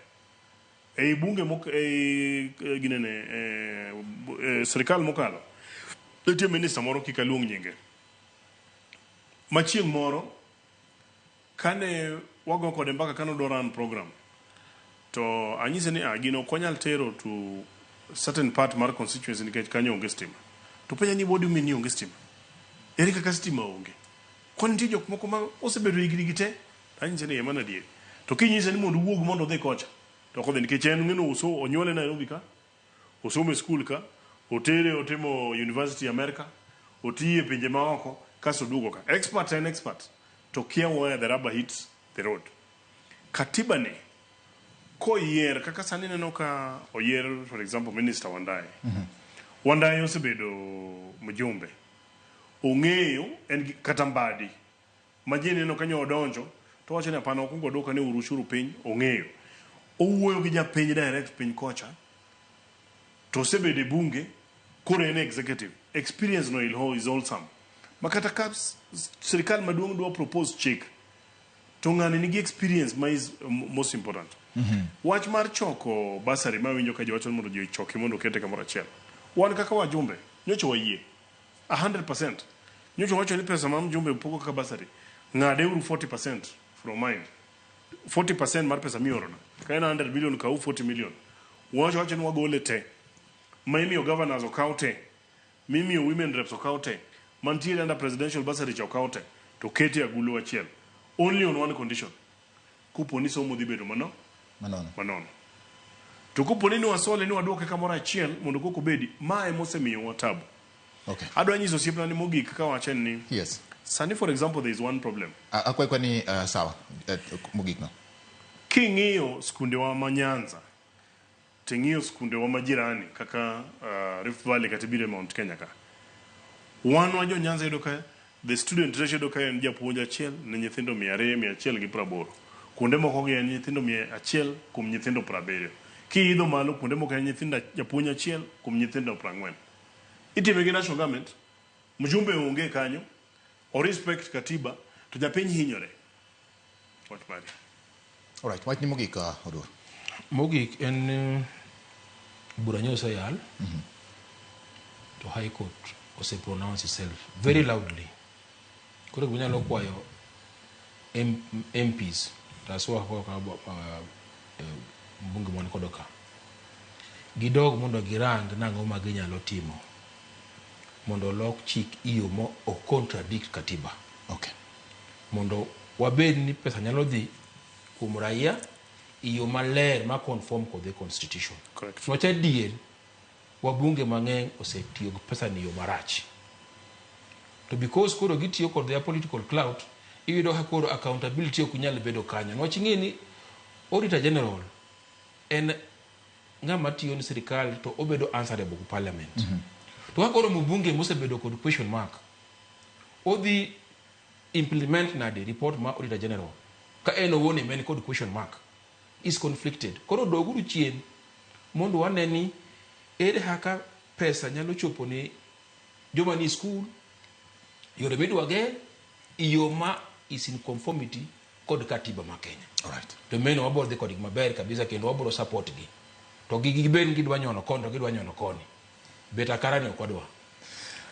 Ei bunge mok ei ginene e sirikal mokalo nitie minister moro kik aluong nyinge ma chieng' moro kane wago kode mbaka kane odwa run program to anyise ni ah, gino ok wanyal tero to certain part mar constituency nikech kanyo onge stima. To penja ni what do you mean ni onge stima? Ere kaka stima onge? Kwani nitie jok moko ma osebedo higni gi te? Anyise ni mano adier. To kinyise ni mondo owuog mondo odhi kocha to ok odhi nikech en ng'eno oso onyuole Nairobi ka, osomo e skul ka, otere otimo university America, otiyo e pinje maoko kasto oduogo ka. Expert en expert to kia where the rubber hits the road. Katiba ni koyier kaka sani ineno ka oyier for example Minister Wandayi. Wandayi osebedo mjumbe. Ong'eyo en gi kata Mbadi ma ji neno kanyo odonjo to wacho ni hapana okwongo oduoka ni uru ushuru piny ong'eyo. Owuoyo gi japiny direct piny kocha to osebedo e bunge koro en executive. Experience no is wholesome. Ma kata ka sirikal maduong' dwa propose chik to ng'ani nigi experience ma is most important. Wach mar choko bursary ma winjo ka ji wacho ni mondo ji ochoki mondo okete kamoro achiel. Wan kaka wajumbe nyocha wayie 100%. Nyocha wacho ni pesa ma mjumbe pogo kaka bursary ng'ade uru 40% from mine. 40% mar pesa miorona. Ka en 100 million kaw 40 million. Wacho wacho ni wagole te. Ma imiyo governors okaw te. Mimiyo women reps okaw te. Mantiere under presidential bursary cha okaw te. To kete agulu achiel. Only on one condition. Kopo ni somo dhi bedo mano manono. Manono. To kopo ni wasole ni waduoke kamoro achiel mondo koko obedi, ma emosemiyowa tabu. Okay. Adwa nyiso osiepna ni mogik kawacho ni Yes. Sani for example there is one problem. Akwayi kwa ni sawa mogik no. King'iyo skundewa ma Nyanza, ting'iyo skundewa ma jirani kaka Rift Valley kata ibiro e Mount Kenya ka. Wan wa jo Nyanza yudo ka the student ratio yudo ka en japuonj achiel ne nyithindo 200, 180. Kuonde moko gi en nyithindo 100 kuom nyithindo 70. Kiidho malo kuonde moko en nyithindo japuonj achiel kuom nyithindo 40. Itime gi national government, mjumbe onge kanyo, o respect katiba, to japiny hinyore. Wach mari. Alright, wach ni mogik Oduor. Mogik en bura nyo oseyal to High Court ose pronounce itself very loudly. Koro gima nyalo kwayo MPs to aswa kaka mbunge man kodo ka gidog mondo girang nang'o ma ginyalo timo mondo olok chik e yo mo ok contradict katiba. Okay. Mondo wabed ni pesa nyalo dhi kuom raia e yo maler ma conform kod the constitution. Correct. Wach adier, wabunge mang'eny osetiyo gi pesa ni e yo marach. To because koro gitiyo kod their political clout, iyudo ka koro accountability ok nyal bedo kanyo. Niwach ing'e ni Auditor General en ng'ama tiyo ni sirikal to obedo answerable ku parliament. To ka koro mbunge mosebedo kod question mark, odhi implement nade report ma Auditor General ka en owuon ema en kod question mark is conflicted. Koro doguru chien mondo wane ni ere kaka pesa nyalo chopo ne joma ni school, yore midwa ger, e yo ma is in conformity kod katiba ma Kenya. Alright. To meno wabiro dhi kodgi maber kabisa kendo wabiro support gi. To gi gibed ni gidwa nyono koni to gidwa nyono koni. Bet akara ni ok wadwa.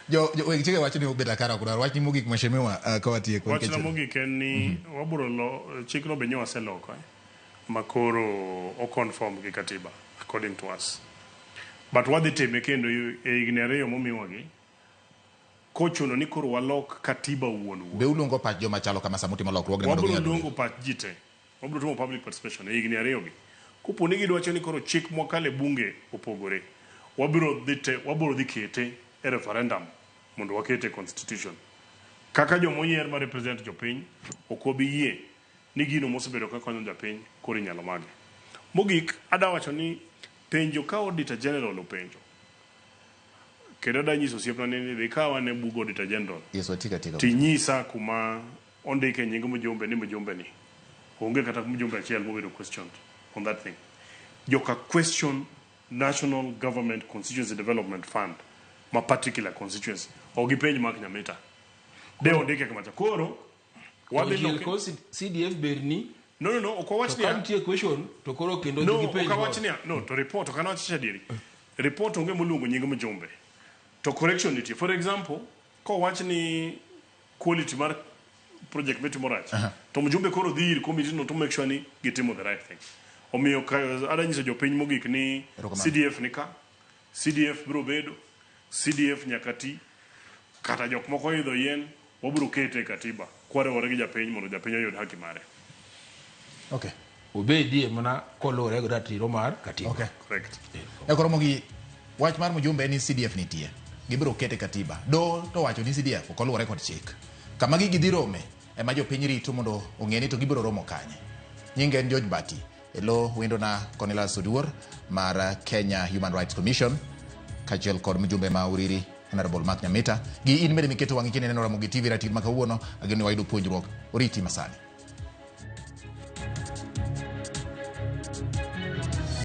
Jo, jo weg chike wacho ni obet akara ok dwar. Wachni mogik mheshimiwa ka watieko. Wachna mogik en ni wabiro lo chikno be nyo waseloko ma koro o conform gi katiba according to us. But wadhi time kendo e higni 2 momiwagi kochuno ni koro walok katiba wuon wuon. Be uluongo pach joma chalo kama sama utimo lokruogne mondo Wabiro ginyal luongo pach ji te. Wabiro timo public participation e higni 2 gi. Kopo ni gidwacho ni koro chik mwakale bunge opogore, wabiro dhi te, wabiro dhi kete e referendum mondo wakete e constitution. Kaka jomoyier ma represent jopiny, ok wabi yie ni gino mosebedo ka konyo japiny koro inyalo magi. Mogik, ada wacho ni penjo ka Auditor General openjo, kendo ada nyiso osiepna ni dhi kaw ane bug Auditor General Yes, watika tika. tinyisa kuma ondike nying mjumbe ni mjumbe ni onge kata mjumbe achiel mobedo questioned on that thing. Joka question National Government Constituency Development Fund ma particular constituency ok gipenj Mark Nyamita de ondike kamacha koro wadhi Konchiel loke ko CDF berni no ok wawach to ka niya nitie question to koro kendo no dhi gipenj ok awach go. niya no to report ok anawach adieri report onge moluongo nying mjumbe to correction nitie. For example, kowach ni quality mar project mitimo rach to mjumbe koro dhi ir committee no to make sure ni gitimo the right thing. Omiyo ada nyiso jopiny mogik ni Erokamano. CDF ni ka, CDF biro bedo, CDF nyaka ti, kata jok moko oidho yien, wabiro kete e katiba kwariwore gi japiny mondo japiny oyud haki mare. Okay. Obedie mana koluwore gi ratiro mar katiba. Okay. Correct. E koro mogi wach mar mjumbe en ni CDF nitie. Gibiro kete katiba. Do to wacho ni CDF ok oluwore kod chik. Kama gigi dhi rome ema jopiny rito mondo ong'e ni to gibiro romo kanye. Nyinge en George Bati. E lo wendona Cornelius Oduor mar Kenya Human Rights Commission kaachiel kod mjumbe ma Uriri Honorable Mark Nyamita. Gi in bende miketo wang'i kineno Ramogi TV ratil ma kawuono, ageno ni wayudo puonjruok. Oriti masani.